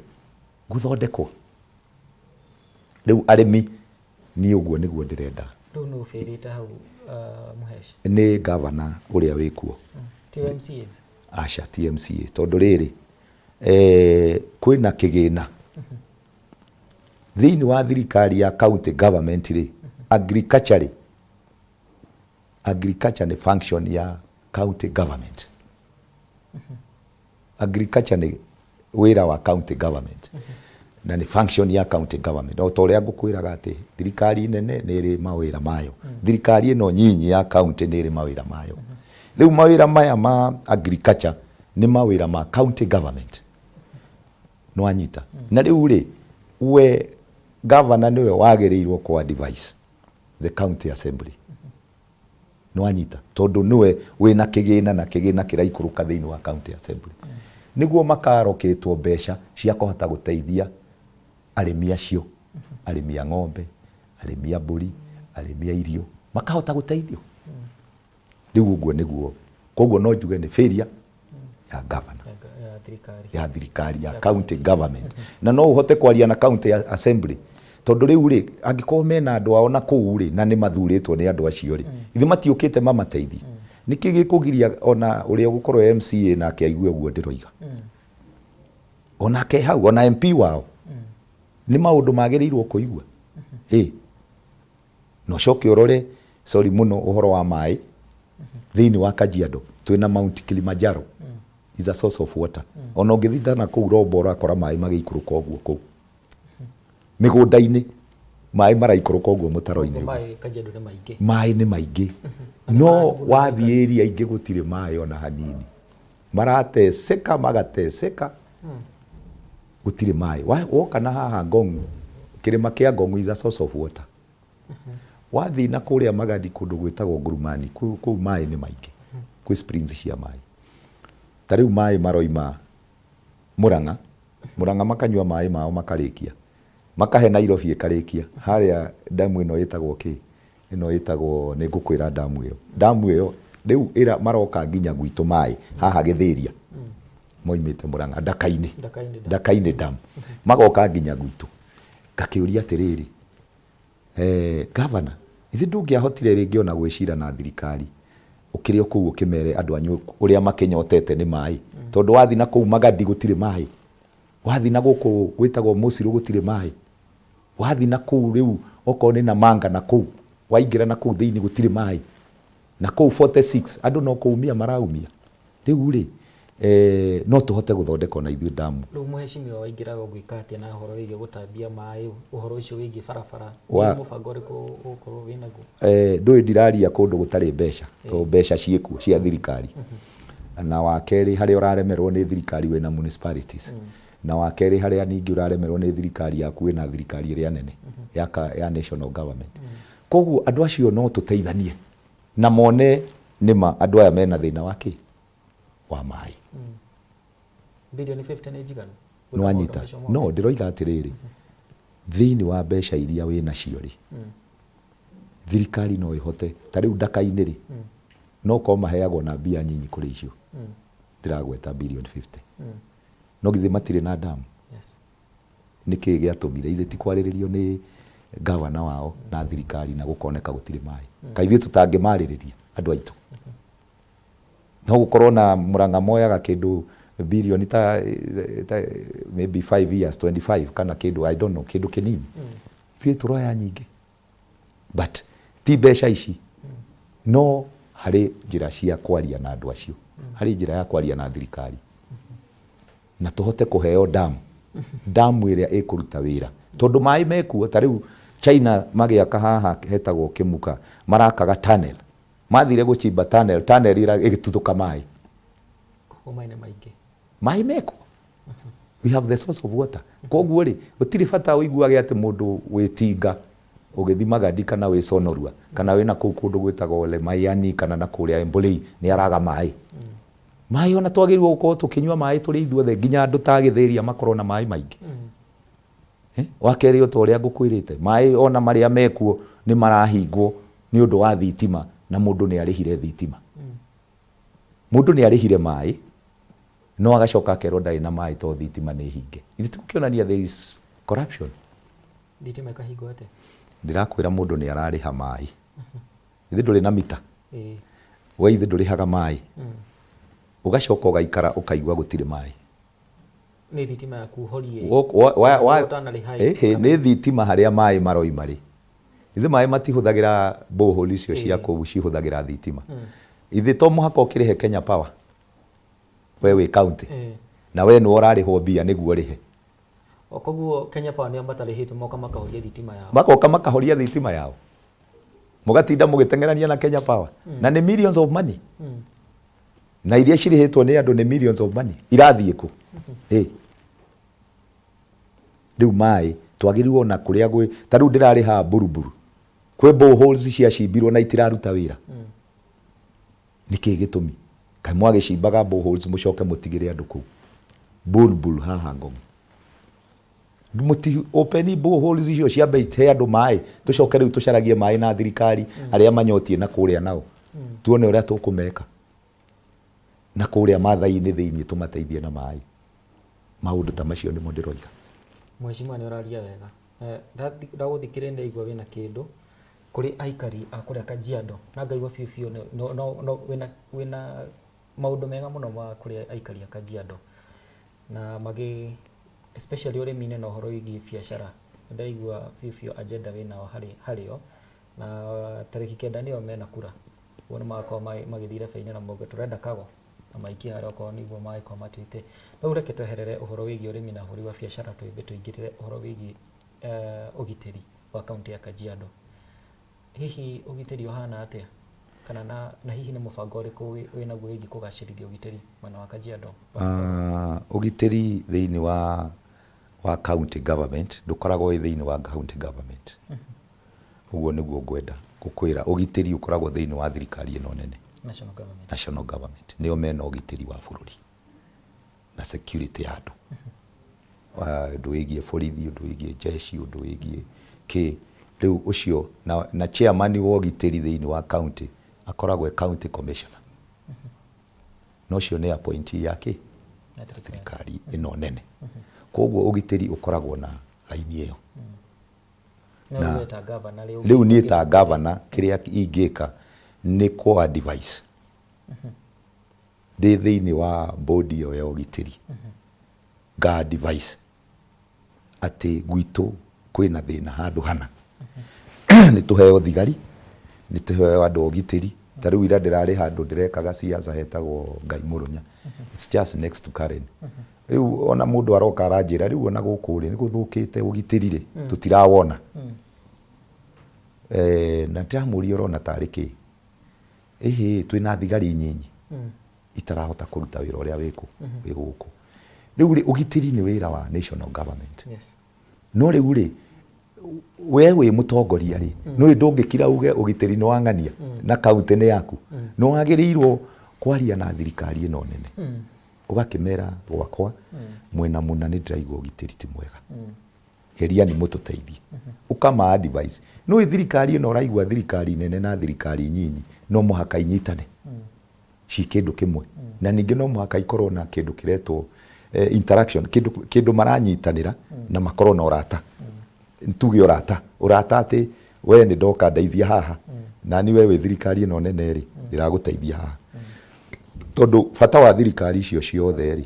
Gũthondekwo. Rĩu arĩmi, niĩ ũguo nĩguo ndĩrenda. Rĩu nũ ũbĩrĩte hau Mũhesh? Nĩ gavana ũrĩa wĩkuo. Ti MCAs? Aca, ti MCA. Tondũ rĩrĩ, kwĩna kĩgĩna. Thĩinĩ wa thirikari ya county government rĩ, agriculture rĩ, agriculture nĩ function ya county government. Agriculture nĩ wĩra wa county government na nĩ function ya county government. O ta ũrĩa ngũkwĩraga atĩ thirikari nene nĩ ĩrĩ mawĩra mayo, thirikari ĩno nyinyi ya county nĩ ĩrĩ mawĩra mayo. Rĩu mawĩra maya ma agriculture nĩ mawĩra ma county government. Nĩwanyita? Na rĩu rĩ, we governor nĩwe wagĩrĩirwo kũ advise the county assembly. Nĩwanyita? Tondũ nĩwe wĩna kĩgĩna na kĩgĩna kĩraikũrũka thĩinĩ wa county assembly. Nĩguo makarokĩtwo mbeca cia kũhota gũteithia arĩmi acio, arĩmi a ng'ombe, arĩmi a mbũri, arĩmi a irio, makahota gũteithio. Rĩu ũguo nĩguo, koguo no njuge nĩ failure ya governor, ya thirikari ya county government. Na no ũhote kwaria na county assembly tondũ rĩu rĩ, angĩkorwo mena andũ ao na kũu rĩ, na nĩ mathurĩtwo nĩ andũ acio rĩ, ithe matiũkĩte mamateithie. Nĩkĩ gĩkũgiria ona ũrĩa ũgũkorwo MCA nake aigue ũguo ndĩroiga? Onake hau, ona MP wao. Nĩ maũndũ magĩrĩirwo kũigua. Ĩ. Na ũcoke ũrore, sorry mũno, ũhoro wa maĩ thĩinĩ wa Kajiado twĩna Mount Kilimanjaro is a source of water. Ona ũngĩthiĩ na kũu Rombo ũrakora maĩ magĩikũrũka ũguo kũu mĩgũnda-inĩ, maĩ maraikũrũka ũguo mũtaro-inĩ. Maĩ Kajiado nĩ maingĩ. Maĩ nĩ maingĩ, no wathiĩ area ingĩ gũtirĩ maĩ ona hanini. Marateseka, magateseka, gũtirĩ maĩ. Woka na haha Ngong, kĩrĩma kĩa Ngong is a source of water. Wathiĩ na kũrĩa Magadi kũndũ gwĩtagwo Ngurumani, kũu kũu maĩ nĩ maingĩ, kwĩ springs cia maĩ. Ta rĩu maĩ maroima Murang'a, Murang'a makanyua maĩ mao makarĩkia, makahe Nairobi ĩkarĩkia. Harĩa damu ĩno ĩtagwo kĩ? Ĩno ĩtagwo, nĩ ngũkwĩra damu ĩyo. Damu ĩyo rĩu ĩra maroka nginya gwitũ maĩ haha Gĩthĩria. Moimĩte Murang'a, Ndaka-inĩ. Ndaka-inĩ dam. Ndaka-inĩ dam. Magoka nginya gwitũ. Ngakĩũria atĩrĩrĩ, Eh, gavana, ithe ndũngĩahotire rĩngĩ ona gwĩcira na thirikari ũkĩrĩ o kũu ũkĩmere andũ anyu ũrĩa makĩnyotete nĩ maĩ tondũ wathi na kũu Magadi gũtirĩ maĩ, wathi na gũkũ gwĩtagwo Mũcirũ gũtirĩ maĩ, wathi na kũu rĩu okorwo nĩ Namanga na kũu waingĩra na kũu thĩinĩ gũtirĩ maĩ, na kũu 46 andũ no kũumia maraumia. Rĩu rĩ, eh, no tũhote gũthondeka ona ithuĩ damu. Rĩu mũhecimiwa waingĩra we ũgwĩka atĩa na ũhoro wĩgiĩ gũtambia maĩ, ũhoro ũcio wĩgiĩ barabara, nĩ mũbango ũrĩkũ ũgũkorwo wĩ naguo? Eh, ndũĩ ndiraria kũndũ gũtarĩ mbeca, tondũ mbeca ciĩkuo cia thirikari. Na wa kerĩ harĩa ũraremerwo nĩ thirikari wĩna municipalities. Na wa kerĩ harĩa ningĩ ũraremerwo nĩ thirikari yaku wĩna thirikari ĩrĩa nene ya, ya national government. Koguo andũ acio no tũteithanie na mone nĩma andũ aya mena thĩna wa kĩ? Wa maĩ. Bilioni 50 nĩ njiganu? Nĩwanyita? No ndĩroiga atĩrĩrĩ, thĩinĩ wa mbeca iria wĩ nacio rĩ, thirikari no ĩhote, ta rĩu Ndaka-inĩ rĩ, no korwo maheagwo na mbia nyinyi kũrĩ icio ndĩragweta bilioni 50. No githĩ matirĩ na damu? Yes. Nĩkĩ gĩatũmire? Ithe ti kwarĩrĩrio nĩ gavana wao na thirikari na gũkoneka gũtirĩ maĩ. Kaĩ ithuĩ tũtangĩmarĩrĩria andũ aitũ? No gũkorwo na Murang'a moyaga kĩndũ bilioni ta, ta maybe 5 years 25 kana kĩndũ I don't know, kĩndũ kĩnini. Ithuĩ tũroya nyingĩ. But ti mbeca ici. No harĩ njĩra cia kwaria na andũ acio. Harĩ njĩra ya kwaria na thirikari. Na tũhote kũheo damu. Damu ĩrĩa ĩkũruta wĩra. Tondũ maĩ mekuo, ta rĩu China magĩaka haha hetagwo Kĩmuka, marakaga tunnel. Mathire gũchimba tunnel, tunnel ĩgĩtuthũka maĩ. Koguo maĩ nĩ maingĩ. Maĩ mekuo. We have the source of water. Koguo rĩ, gũtirĩ bata ũiguage atĩ mũndũ wĩ tinga ũgĩthi Magadi kana wĩ Sonorua kana wĩ na kũu kũndũ gwĩtagwo Lemaiani kana na kũrĩa Embolei nĩ araga maĩ. Maĩ ona twagĩrĩirwo gũkorwo tũkĩnyua maĩ tũrĩ ithuothe nginya andũ ta Gĩthĩria makorwo na maĩ maingĩ. Eh? Wa kerĩ o ta ũrĩa ngũkwĩrĩte, maĩ ona marĩa mekuo nĩ marahingwo nĩ ũndũ wa thitima na mũndũ nĩ arĩhire thitima. Mũndũ nĩ arĩhire maĩ no agacoka akerwo ndarĩ na maĩ tondũ thitima nĩ hinge. Ithe tũkĩonania there is corruption. Thitima ĩkahingwo atĩa? Ndĩrakwĩra mũndũ nĩ ararĩha maĩ. Ithe ndũrĩ na mita? We ithe ndũrĩhaga maĩ? Ũgacoka ũgaikara ũkaigua gũtirĩ maĩ. Nĩ thitima yaku horie. Ũtanarĩha ĩ. Nĩ thitima harĩa maĩ maroima rĩ. Ithe maĩ matihũthagĩra borehole icio cia kũu cihũthagĩra thitima. Ithe to mũhaka ũkĩrĩhe Kenya Power. We wĩ county. Na we nĩwe ũrarĩhwo mbia nĩguo ũrĩhe. Koguo Kenya Power nĩo matarĩhĩtwo moka makahoria thitima yao. Magoka makahoria thitima yao. Mũgatinda mũgĩteng'erania na Kenya Power. Na nĩ millions of money. Na iria cirĩhĩtwo nĩ andũ nĩ millions of money. Irathiĩ kũ? Ĩ. Rĩu maĩ twagĩrĩirwo na kũrĩa gwĩ ta rĩu ndĩrarĩha Buruburu. Kwĩ boreholes ciacimbirwo na itiraruta wĩra. Nĩkĩ gĩtũmi? Kaĩ mwagĩcimbaga boreholes mũcoke mũtigĩre andũ kũu? Bulbul haha Ngong. Mũti open boreholes icio ciambe ihe andũ maĩ, tũcoke rĩu tũcaragie maĩ na thirikari arĩa manyotie na kũrĩa nao. Tuone ũrĩa tũkũmeka. Na kũrĩa Maathai-inĩ thĩinĩ tũmateithie na maĩ. Maũndũ ta macio nĩmo ndĩroiga. Mheshimiwa nĩ ũraria wega. Ndagũthikĩrĩria ndaigua wĩna kĩndũ kũrĩ aikari a kũrĩa Kajiado na ngaigua biũ biũ no, no, no, wĩna, wĩna maũndũ mega mũno ma kũrĩ aikari a Kajiado na magĩ especially ũrĩmi-inĩ na ũhoro wĩgiĩ biacara. Ndaigua biũ biũ agenda wĩnao harĩ harĩo na tarĩki 9 nĩo mena kura, ũguo nĩ magakorwo magĩthiĩ irebe-inĩ na mauge tũrenda Kago na maikie harĩa okorwo nĩguo mangĩkorwo matuĩte. Rĩu reke tweherere ũhoro wĩgiĩ ũrĩmi na ũhũri wa biacara twĩmbe tũingĩrĩre ũhoro wĩgiĩ ũgitĩri wa kaũntĩ ya Kajiado. Hihi ũgitĩri ũhana atĩa? Kana na, na hihi nĩ mũbango ũrĩkũ wĩnaguo wĩgiĩ kũgacĩrithia ũgitĩri mwena wa Kajiado? Ũgitĩri thĩinĩ wa county government ndũkoragwo wĩ thĩinĩ wa county government. Ũguo nĩguo ngwenda gũkwĩra. Ũgitĩri ũkoragwo thĩinĩ wa thirikari ĩno nene. National government. National government. Nĩo mena ũgitĩri wa bũrũri na security ya andũ. Ũndũ wĩgiĩ borithi, ũndũ wĩgiĩ jeshi, ũndũ wĩgiĩ kĩ. Rĩu ũcio na chairman wa ũgitĩri thĩinĩ wa county akoragwo e county commissioner. Na ũcio nĩ appointee ya kĩ? Ya thirikari. Thirikari ĩno nene. Koguo ũgitĩri ũkoragwo na raini ĩyo. No Na rĩu ta gavana rĩu rĩu niĩ ta gavana kĩrĩa ingĩka nĩ kũ advise ndĩ thĩinĩ wa board ĩyo ya ũgitĩri, nga advise atĩ gwitũ kwĩna thĩna handũ hana, nĩ tũheo thigari, nĩ tũheo andũ a ũgitĩri. Ta rĩu ira ndĩrarĩ handũ ndĩrekaga siasa hetagwo Ngai Mũrũnya, it's just next to Karen. Rĩu ona mũndũ aroka aranjĩra rĩu ona gũkũ rĩ nĩ gũthũkĩte ũgitĩri rĩ tũtirawona. Na ndĩramũria ũrona tarĩ kĩ? Ĩhĩ twĩna thigari nyinyi itarahota kũruta wĩra ũrĩa wĩkũ wĩ gũkũ. Rĩu rĩ ũgitĩri nĩ wĩra wa national government. No rĩu rĩ we wĩ mũtongoria rĩ nĩ ndũngĩkira uge ũgitĩri nĩ wang'ania na kaunti nĩ yaku. Nĩ wagĩrĩirwo kwaria na thirikari ĩno nene. Ũgakĩmera gwakwa mwena mũna nĩ ndĩraigua ũgitĩri ti mwega. Geria nĩ mũtũteithie. Ũkama advice. Nĩ thirikari ĩno ũraigua thirikari nene na thirikari nyinyi no mũhaka inyitane. Ci kĩndũ kĩmwe. Na ningĩ no mũhaka ikorwo na kĩndũ kĩretwo interaction, kĩndũ maranyitanĩra na makorwo na ũrata. Tuge ũrata. Ũrata atĩ we nĩ ndoka ndeithia haha, na ni we wĩ thirikari ĩno nene rĩ, ndĩragũteithia haha. Tondũ bata wa thirikari icio ciothe rĩ,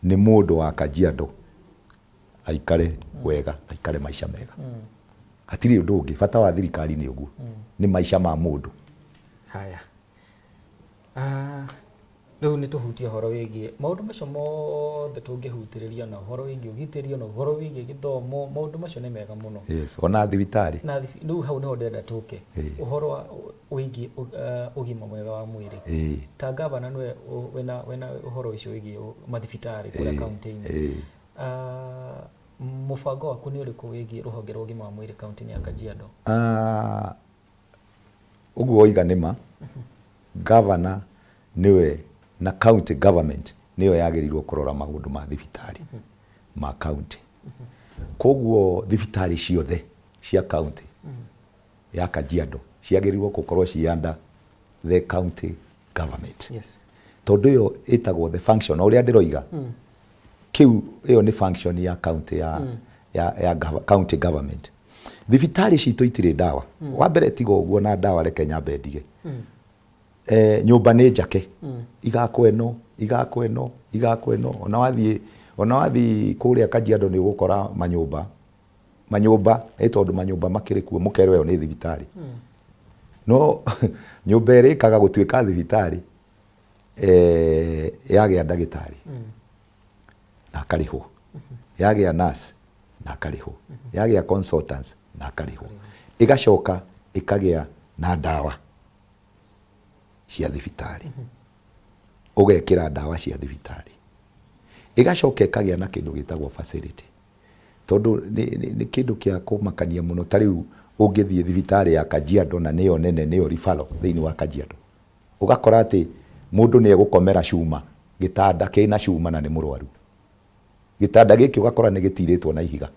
nĩ mũndũ wa Kajiado aikare wega, aikare maica mega. Hatirĩ ũndũ ũngĩ, bata wa thirikari nĩ ũguo, nĩ maica ma mũndũ. Haya. Rĩu nĩ tũhutie ũhoro wĩgiĩ maũndũ macio mothe tũngĩhutĩrĩria na ũhoro wĩgiĩ ũgitĩri na ũhoro wĩgiĩ gĩthomo, maũndũ macio nĩ mega mũno. Yes, ona thibitarĩ. Na rĩu hau nĩho ndĩrenda tũke. Ũhoro wa wĩgiĩ ũgima mwega wa mwĩrĩ. Ta gavana nĩwe wĩna ũhoro ũcio wĩgiĩ mathibitarĩ kũrĩa kaunti-inĩ. Mũbango waku nĩ ũrĩkũ wĩgiĩ rũhonge rwa ũgima wa mwĩrĩ kaunti-inĩ ya Kajiado? Ũguo woiga nĩ ma. Gavana nĩwe na county government nĩyo yagĩrĩirwo kũrora maũndũ ma thibitarĩ ma county. Koguo thibitarĩ ciothe cia county ya Kajiado ciagĩrĩirwo gũkorwo ci under the county government. Tondũ ĩyo ĩtagwo the function, o ũrĩa ndĩroiga, kĩu ĩyo nĩ function ya county ya county government. Thibitarĩ citũ itirĩ ndawa. Wa mbere tiga ũguo na ndawa reke nyambe ndige. Nyũmba nĩ njake. Igakwo ĩno, igakwo ĩno, igakwo ĩno. Ona wathiĩ kũrĩa Kajiado nĩ ũgũkora manyũmba. Manyũmba, ĩ tondũ manyũmba makĩrĩ kuo mũkerwo ĩyo nĩ thibitarĩ. No nyũmba ĩrĩkaga gũtuĩka thibitarĩ yagĩa ndagĩtarĩ na akarĩhwo, yagĩa nurse na akarĩhwo, yagĩa consultants na akarĩhwo, ĩgacoka ĩkagĩa na ndawa cia thibitarĩ, ũgekĩra ndawa cia thibitarĩ, ĩgacoka ĩkagĩa na kĩndũ gĩtagwo facility. Tondũ nĩ kĩndũ kĩa kũmakania mũno. Ta rĩu ũngĩthiĩ thibitarĩ ya Kajiado na nĩyo nene, nĩyo referral thĩinĩ wa Kajiado, ũgakora atĩ mũndũ nĩ egũkomera cuma, gĩtanda kĩna cuma na nĩ mũrwaru. Gĩtanda gĩkĩ ũgakora nĩ gĩtirĩtwo na ihiga.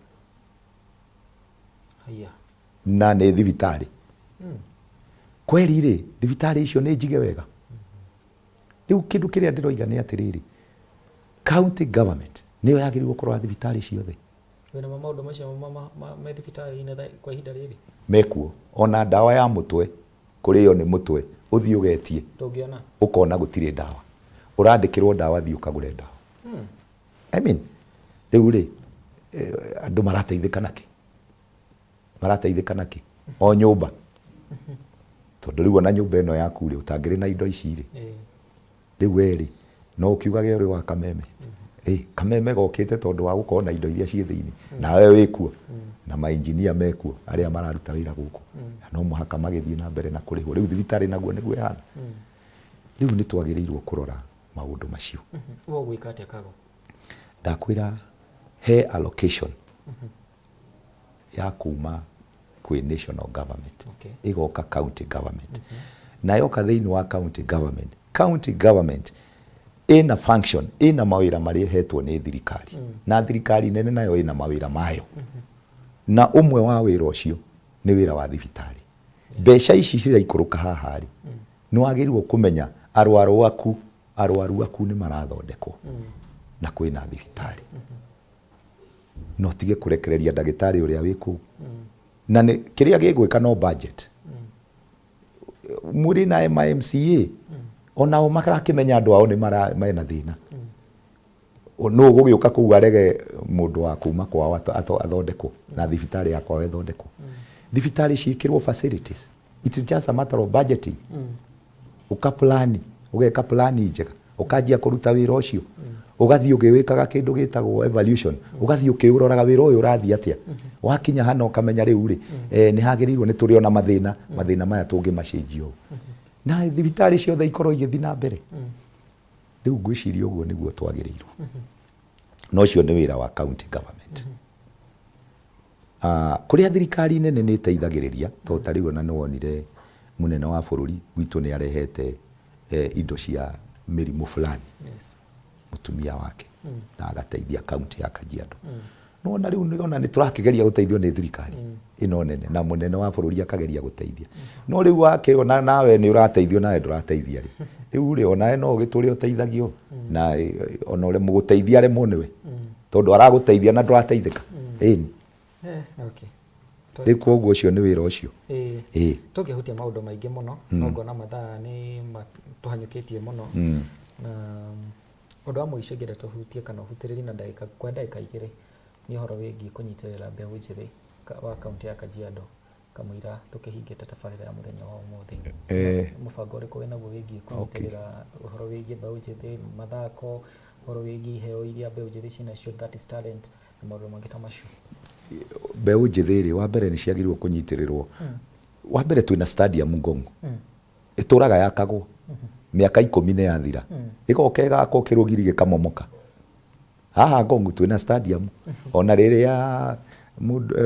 Na nĩ thibitarĩ. Kweri rĩ, thibitarĩ icio nĩ njige wega. Rĩu kĩndũ kĩrĩa ndĩroiga nĩ atĩrĩrĩ, county government nĩyo yagĩrĩirwo kũrora thibitarĩ ciothe. Wĩna ma maũndũ macio me thibitarĩ-inĩ kwa ihinda rĩrĩ? Mekuo. Ona ndawa ya mũtwe, kũrĩo nĩ mũtwe, ũthiĩ ũgetie. Ndũngĩona? Ũkona gũtirĩ ndawa. Ũrandĩkĩrwo ndawa, thiĩ ũkagũre ndawa. I mean, rĩu rĩ, andũ marateithĩka nakĩ? Marateithĩka nakĩ? O nyũmba. Tondũ rĩu ona nyũmba ĩno yaku rĩ, ũtangĩrĩ na indo ici rĩ, rĩu we rĩ, no ũkiugage ũrĩ wa Kameme. Kameme gokĩte tondũ wa gũkorwo na indo iria ciĩ thĩinĩ. Nawe wĩkuo. Na mainjinia mekuo, arĩa mararuta wĩra gũkũ. Na no mũhaka magĩthiĩ na mbere na kũrĩhwo. Rĩu thibitarĩ naguo nĩguo ĩhana. Rĩu nĩ twagĩrĩirwo kũrora maũndũ macio. We ũgwĩka atĩa Kago? Ndakwĩra he allocation ya kuma Kwĩ national government, ĩgoka county government, na yoka thĩinĩ wa county government, county government ĩna function, ĩna mawĩra marĩa ĩhetwo nĩ thirikari, na thirikari nene nayo ĩna mawĩra mayo, na ũmwe wa wĩra ũcio nĩ wĩra wa thibitarĩ. Mbeca ici ciraikũrũka haha rĩ, nĩ wagĩrĩirwo kũmenya arwaru aku nĩ marathondekwo na kwĩna thibitarĩ, no tige kũrekereria ndagĩtarĩ ũrĩa wĩ kũu na nĩ kĩrĩa gĩgwĩka no budget. Mũrĩ na ma MCA, onao marakĩmenya andũ ao nĩ mena thĩna. Nũ ũgũgĩũka kũu arege mũndũ wa kuma kwao athondekwo na thibitarĩ ya kwao ĩthondekwo, thibitarĩ ciĩkĩrwo facilities? It is just a matter of budgeting. Ũka plan, ũgeka plan njega, ũkanjia kũruta wĩra ũcio, ũgathiĩ ũgĩwĩkaga kĩndũ gĩtagwo evaluation, ũgathiĩ ũkĩũroraga wĩra ũyũ ũrathiĩ atĩa. Wakinya hana ũkamenya rĩu rĩ, nĩ hagĩrĩirwo nĩ tũrĩ ona mathĩna maya tũngĩmacenjia ũũ na thibitarĩ ciothe ikorwo igĩthiĩ na mbere. Rĩu ngwĩciria ũguo nĩguo twagĩrĩirwo, na ũcio nĩ wĩra wa county government. Kũrĩa thirikari nene nĩ ĩteithagĩrĩria, tondũ ta rĩu ona nĩ wonire mũnene wa bũrũri gwitũ nĩ arehete indo cia mĩrimũ fulani, mũtumia wake, na agateithia kaunti ya Kajiado. Nona rĩu nĩona nĩ tũrakĩgeria gũteithio nĩ thirikari ĩno nene, na mũnene wa bũrũri akageria gũteithia, no rĩu wakĩona nawe nĩ ũrateithio nawe ndũrateithia rĩ, rĩu rĩ, onawe no ũgĩtũre ũteithagio na ona ũrĩa mũgũteithia aremwo nĩwe, tondũ aragũteithia na ndũrateithĩka, ĩni. Rĩu koguo ũcio nĩ wĩra ũcio. Ĩĩ. Tũngĩhutia maũndũ maingĩ mũno, no ngona mathaa nĩ tũhanyũkĩtie mũno, na ũndũ wa mũico ingĩenda tũhutie kana ũhutĩrĩrie na ndagĩka kwa ndagĩka 2 nĩ ũhoro wĩgiĩ kũnyitĩrĩra mbeũ njĩthĩ wa kaunti ya Kajiado, kamũira tũkĩhingĩte tabarĩra ya mũthenya wa ũmũthĩ. Mũbango ũrĩkũ wĩnaguo wĩgiĩ kũnyitĩrĩra ũhoro wĩgiĩ mbeũ njĩthĩ, mathako, ũhoro wĩgiĩ iheo iria mbeũ njĩthĩ ciĩnacio, that is talent, na maũndũ mangĩ ta macio? Mbeũ njĩthĩ rĩ, wa mbere nĩ ciagĩrĩirwo kũnyitĩrĩrwo. Wa mbere, twĩna stadium Ngong'u, ĩtũraga yakagwo mĩaka 10 nĩ yathira, ĩgoka ĩgakwo kĩrũgiri gĩkamomoka. Haha Ngong'u twĩna stadium, ona rĩrĩa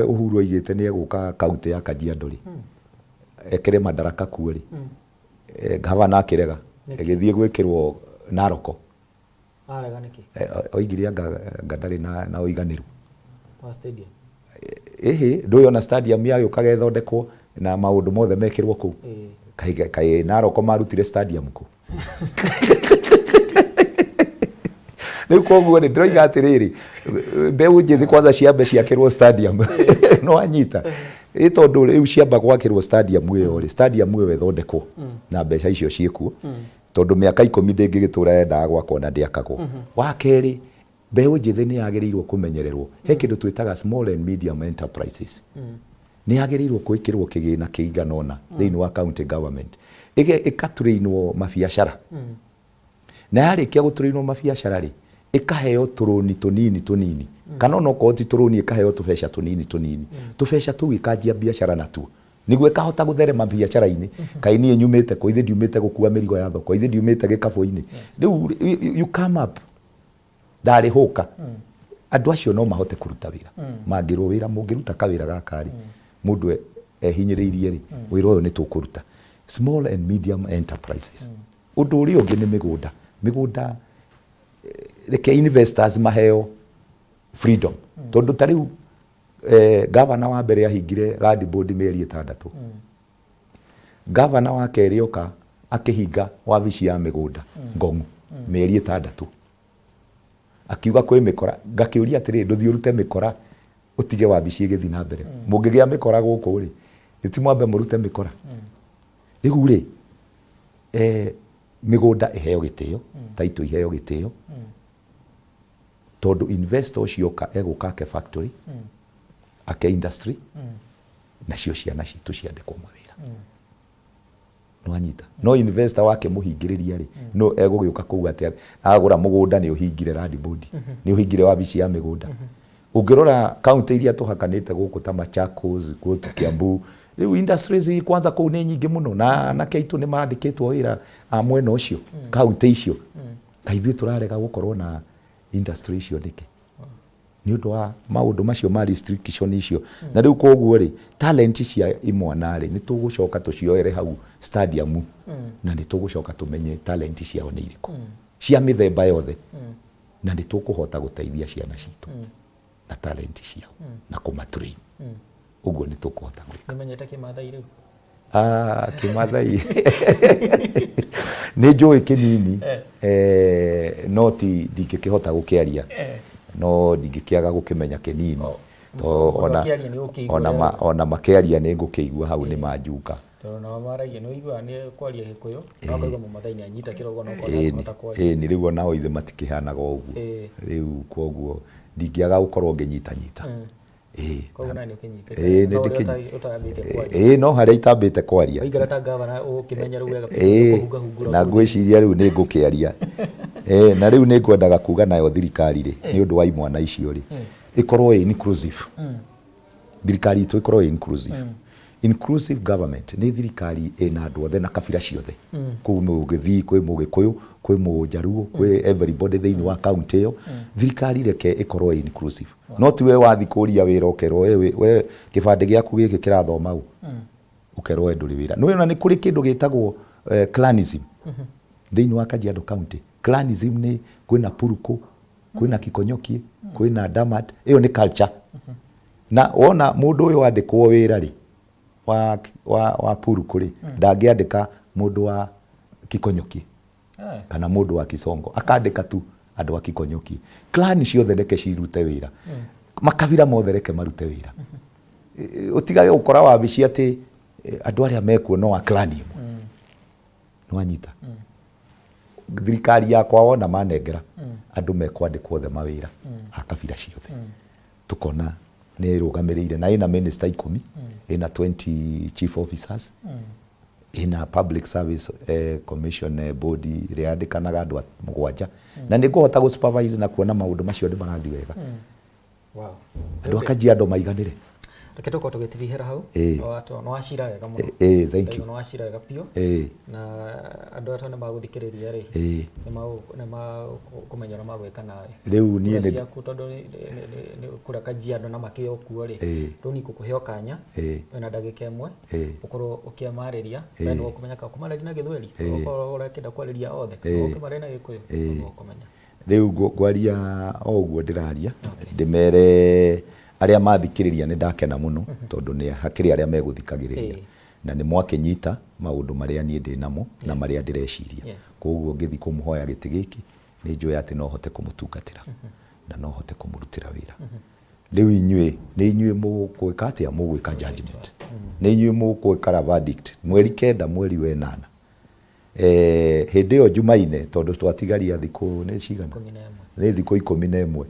Uhuru oigĩte nĩ egũka kaunti ya Kajiado rĩ, ekĩre madaraka kuo rĩ, gavana akĩrega, ĩgĩthiĩ gwĩkĩrwo Naroko. Arega nĩkĩ? Oigire anga ndarĩ na ũiganĩru wa stadium. Ĩhĩ, ndũĩ ona stadium yagĩũkaga ĩthondekwo na maũndũ mothe mekĩrwo kũu. Kaĩ Naroko marutire stadium kũ? Rĩu koguo rĩ, ndĩroiga atĩrĩrĩ, mbeũ njĩthĩ kwanza ciambe ciakĩrwo stadium, no wanyita ĩ, tondũ rĩu ciamba gwakĩrwo stadium ĩyo rĩ, stadium ĩyo ĩthondekwo na mbeca icio ciĩkuo, tondũ mĩaka 10 ndĩngĩgĩtũra yendaga gwakwo na ndĩakagwo. Wa kerĩ, mbeũ njĩthĩ nĩ yagĩrĩirwo kũmenyererwo. He kĩndũ twĩtaga small and medium enterprises, nĩ yagĩrĩirwo gwĩkĩrwo kĩgĩna kĩigana ũna thĩinĩ wa county government, ĩgatũrĩinwo mabiacara, na yarĩkia gũtũrĩinwo mabiacara rĩ, ĩkaheo tũrũni tũnini tũnini, kana ona okorwo ti tũrũni, ĩkaheo tũbeca tũnini tũnini, tũbeca tũu ĩkanjia biacara natuo nĩguo ĩkahota gũtherema biacara-inĩ. Kaĩ niĩ nyumĩte kũ? Ithe ndiumĩte gũkua mĩrigo ya thoko, ithe ndiumĩte gĩkabũ-inĩ. Rĩu you come up ndarĩ hũka. Andũ acio no mahote kũruta wĩra mangĩrwo wĩra. Mũngĩruta kawĩra gaka rĩ, mũndũ ehinyĩrĩirie rĩ, wĩra ũyũ nĩ tũkũruta, small and medium enterprises. Ũndũ ũrĩa ũngĩ nĩ mĩgũnda. Mĩgũnda, reke investors maheo freedom, tondũ ta rĩu gavana wa mbere ahingire land board mĩeri 6. Gavana wa kerĩ oka akĩhinga wabici ya mĩgũnda Ngong'u mĩeri 6, akiuga kwĩ mĩkora. Ngakĩũria atĩrĩrĩ, ndũthiĩ ũrute mĩkora ũtige wabici ĩgĩthiĩ na mbere? Mũngĩgĩa mĩkora gũkũ rĩ, ĩti mwambe mũrute mĩkora. Rĩu rĩ, mĩgũnda ĩheo gĩtĩo, taitũ iheo gĩtĩo, tondũ investor ũcio oka egũka ake factory, ake industry, nacio ciana citũ ciandĩkwo mawĩra, nĩwanyita? No investor wake mũhingĩrĩria rĩ, no egũgĩũka kũu atĩa agũra mũgũnda? Nĩ ũhingire land board, nĩ ũhingire wabici ya mĩgũnda. Ũngĩrora kaunti iria tũhakanĩte gũkũ ta Machakos, gũtũ Kiambu, rĩu industries kwanza kũu nĩ nyingĩ mũno, na anake aitũ nĩ mandĩkĩtwo wĩra a mwena ũcio, kaunti icio. Kaĩ ithuĩ tũrarega gũkorwo na industry icio nĩkĩ? Nĩ ũndũ wa maũndũ macio ma restriction icio. Na rĩu koguo rĩ, talent cia imwana rĩ, nĩ tũgũcoka tũcioere hau stadium na nĩ tũgũcoka tũmenye talent ciao nĩ irĩkũ cia mĩthemba yothe, na nĩ tũkũhota gũteithia ciana citũ na talent ciao na kũmatrain. Ũguo nĩ tũkũhota gwĩka. Nĩmenyete Kĩmathai rĩu? Ah, Kĩmathai nĩ njũĩ kĩnini, no ti ndingĩkĩhota gũkĩaria, no ndingĩkĩaga gũkĩmenya kĩnini. To Ona ũkĩaria nĩ ũgũkĩigua ona wega. Ona makĩaria nĩ ngũkĩigua hau nĩ manjuka. Tondũ nao maragia, nĩ ũiguaga nĩ kwaria Gĩkũyũ, no ũkaigua Mũmathai nĩ anyita kĩrogo na ũkona ndakũhota kwaria. Ĩni, rĩu onao ithe matikĩhanaga ũguo. Rĩu koguo ndingĩaga gũkorwo ngĩnyitanyita. Ĩĩ. Koguo nawe nĩ ũkĩnyitĩte. Ĩĩ, nĩ No ũrĩa ũtambĩte kwaria. Ĩĩ, no harĩa itambĩte kwaria. Waikara ta ngavana ũkĩmenya rĩu wega kũhungahungura. Na ngwĩciria rĩu nĩ ngũkĩaria. Ĩĩ, na rĩu nĩ ngwendaga kuga nayo thirikari rĩ, nĩ ũndũ wa imwana icio rĩ, ĩkorwo ĩ inclusive. Thirikari itũ ĩkorwo ĩ inclusive. Inclusive government nĩ thirikari ĩna andũ othe na kabira ciothe. Kwĩ Mũgĩthii, kwĩ Mũgĩkũyũ, kwĩ Mũjaruo, kwĩ everybody thĩinĩ wa county ĩyo. Thirikari reke ĩkorwo ĩ inclusive. No ti we wathi kũria wĩra ũkerwo we, we kĩbandĩ gĩaku gĩkĩ kĩrathoma ũ, ũkerwo we ndũrĩ wĩra. Nĩ ona nĩ kũrĩ kĩndũ gĩtagwo clanism thĩinĩ wa Kajiado County. Clanism nĩ kwĩna Purukũ, kwĩna Kikonyokie, kwĩna Damat, ĩyo nĩ culture. Na wona mũndũ ũyũ andĩkwo wĩra rĩ, wa Purukũ rĩ, ndangĩandĩka mũndũ wa Kikonyokie kana mũndũ wa Kisongo, akandĩka tu andũ a Kikonyokie. Clan ciothe reke cirute wĩra, makabira mothe reke marute wĩra. Ũtigage gũkora wabici atĩ andũ arĩa mekuo no a clan ĩmwe. Nĩwanyita? Thirikari yakwa wona manengera andũ mekwandĩkwo othe mawĩra a kabira ciothe, tũkona nĩ ĩrũgamĩrĩire na ĩna minister 10, ĩna 20 chief officers, ĩna public service commission board ĩrĩa yandĩkanaga andũ 7, na nĩ ngũhota gũ supervise na kuona maũndũ macio nĩ marathiĩ wega. Andũ a Kajiado maiganĩre. Reke tũkorwo tũgĩtirihĩra hau. Nĩ wacira wega mũno. Ĩĩ, thank you. Nĩ wacira wega biũ. Na andũ arĩa nĩ magũthikĩrĩria rĩ, nĩ makũmenya ũrĩa magwĩka nawe. Rĩu niĩ Kura ciaku tondũ nĩ kũrĩa Kajiado na makĩo kuo rĩ, rĩu nĩ ngũkũhe o kanya wĩna ndagĩka 1 ũkorwo ũkĩmarĩria. We nĩwe ũkũmenya kana ũkũmarĩria na Gĩthweri, okorwo ũrakĩenda kwarĩria othe, kana ũkĩmarĩria na Gĩkũyũ, nĩwe ũkũmenya. Rĩu ngwaria o ũguo ndĩraria, ndĩmere arĩa mathikĩrĩria nĩ ndakena mũno, tondũ nĩ hakĩrĩ arĩa megũthikagĩrĩria na nĩ mwakĩnyita maũndũ marĩa niĩ ndĩ namo na marĩa ndĩreciria. Koguo ngĩthiĩ kũmũhoya gĩtĩ gĩkĩ nĩ njũĩ atĩ no hote kũmũtungatĩra na no hote kũmũrutĩra wĩra. Rĩu inyuĩ nĩ inyuĩ mũgwĩka atĩa? Mũgwĩka judgment, nĩ inyuĩ mũgwĩka verdict mweri 9 mweri wa 8. Hĩndĩ ĩyo Jumaine, tondũ twatigaria thikũ nĩ cigana? Nĩ thikũ 11.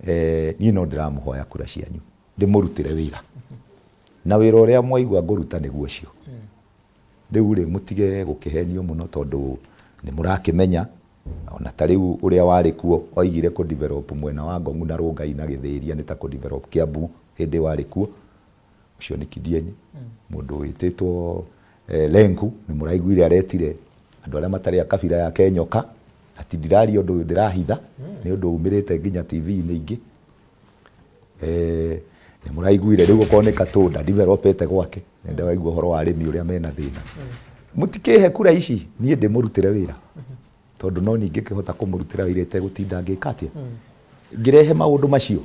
Niĩ no ndĩramũhoya kura cianyu ndĩmũrutĩre wĩra, na wĩra ũrĩa mwaigua ngũruta nĩguo ũcio. Rĩu rĩ, mũtige gũkĩhenio mũno, tondũ nĩ mũrakĩmenya ona ta rĩu ũrĩa warĩ kuo oigire kũ develop mwena wa Ngong'u na Rũngai na Gĩthĩria nĩ ta kũ develop Kiambu hĩndĩ warĩ kuo. Ũcio nĩ Kidienyi. Mũndũ wĩtĩtwo Lenku nĩ mũraiguire aretire andũ arĩa matarĩ a kabira yake nyoka, na ti ndiraria ũndũ ndĩrahitha, nĩ ũndũ umĩrĩte nginya TV-inĩ ingĩ. Nĩ mũraiguire rĩu okorwo nĩ Katunda developete gwake, nĩ ndĩraigua ũhoro wa arĩmi ũrĩa mena thĩna. Mũtikĩhe kura ici niĩ ndĩmũrutĩre wĩra, tondũ no niĩ ingĩkĩhota kũmũrutĩra wĩra ĩtegũtinda ngĩka atĩa, ngĩrehe maũndũ macio.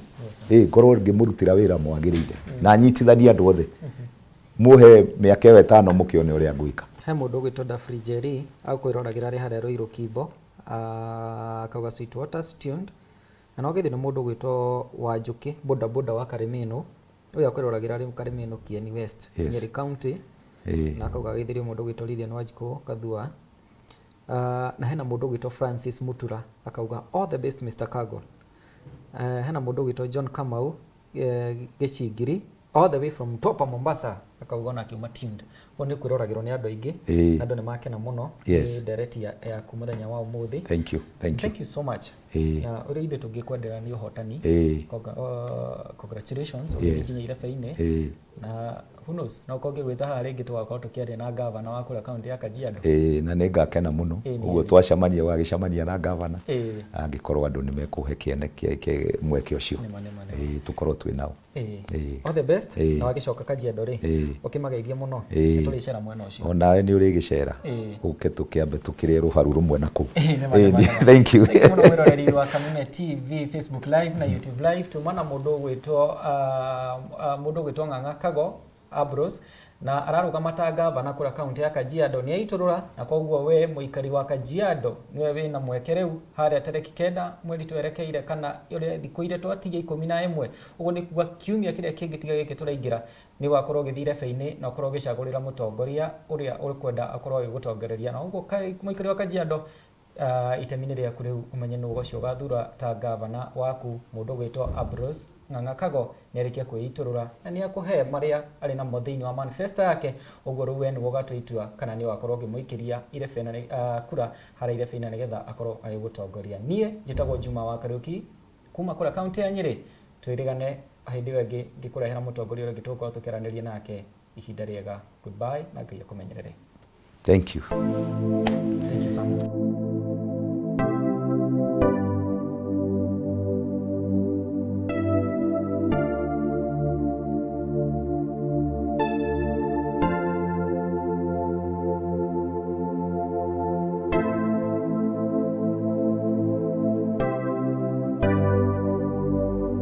Ĩ ngorwo ngĩmũrutĩra wĩra mwagĩrĩire na nyitithanie andũ othe, muhe mĩaka ĩyo 5 mũkĩone ũrĩa ngwĩka. He mũndũ ũgwĩtwo Dafri Jerry akwĩroragĩra arĩ harĩa Ruiru Kimbo, akauga sweet waters tuned. Na no gĩthiĩ nĩ mũndũ ũgwĩtwo Wanjũkĩ boda boda wa Karimino, ũyũ akwĩroragĩra arĩ Karimino Kieni West, Nyeri County. Na akauga agĩthĩrio mũndũ ũgwĩtwo Lilian Wanjikũ Gathua. Na hena mũndũ ũgwĩtwo Francis Mutura akauga all the best Mr. Kago. Hena mũndũ ũgwĩtwo John Kamau Gĩchingiri all the way from Mtwapa Mombasa. Akauga ona akiuma tuned. Ũguo nĩ kwĩroragĩrwo nĩ andũ aingĩ. Na andũ nĩ makena mũno nĩ ndereti yaku mũthenya wa ũmũthĩ. Thank you, thank you. Thank you so much. Na ũrĩa ithuĩ tũngĩkwendera nĩ ũhotani. Congratulations ũgĩthiĩ nginya irebe-inĩ. Na who knows, no ũkorwo ngĩgwĩta haha rĩngĩ tũgakorwo tũkĩaria na gavana wa kũrĩa kaũntĩ ya Kajiado. Ĩĩ, na nĩ ngakena mũno. Ũguo twacemania ũgagĩcemania na gavana. Angĩkorwo andũ nĩ mekũhe kĩene mweke ũcio. Ĩĩ, tũkorwo twĩ nao. Ĩĩ. All the best. Na wagĩcoka Kajiado rĩ, ũkĩmageithie mũno. Nĩ tũrĩcera mwena ũcio. O nawe nĩ ũrĩgĩcera. Ũke tũkĩambe tũkĩrĩe rũbaru rũmwe na kũu. Thank you. Thank you mũno mwĩroreri wa Kameme TV, Facebook Live na YouTube Live. Tuma na mũndũ ũgwĩtwo mũndũ ũgwĩtwo Ng'ang'a Kago Ambrose na ararũgama ta gavana kũrĩa kaunti ya Kajiado. Nĩ aitũrũra na koguo we mũikari wa Kajiado nĩwe wĩna mweke rĩu harĩa tarĩki 9 mweri twerekeire kana ũrĩa thikũ iria twatigia 11, ũguo nĩ kuga kiumia kĩrĩa kĩngĩ tiga gĩkĩ tũraingĩra nĩ ũgakorwo ũgĩthiĩ irebe-inĩ na ũkorwo ũgĩcagũrĩra mũtongoria ũrĩa ũkwenda akorwo agĩgũtongoreria. Na ũguo mũikari wa Kajiado, itemi-inĩ rĩaku rĩu ũmenye nũ ũcio ũgathura ta gavana waku. Mũndũ ũgwĩtwo Ambrose Ng'ang'a Kago nĩ arĩkia kwĩitũrũra na nĩ akũhe marĩa arĩ namo thĩinĩ wa manifesto yake. Ũguo rĩu we nĩwe ũgatua itua kana nĩ ũgakorwo ũkĩmũikĩria irebe na kura harĩa irebe-inĩ nĩgetha akorwo agĩgũtongoria. Niĩ njĩtagwo Juma wa Kariũki kuma kũrĩa kaunti ya Nyĩrĩ. Twĩrĩgane hĩndĩ ĩyo ĩngĩ ngĩkũrehera mũtongoria ũrĩa ũngĩ tũgũkorwo tũkĩaranĩria nake. Ihinda rĩega. Goodbye na Ngai akũmenyerere. Thank you. Thank you so much.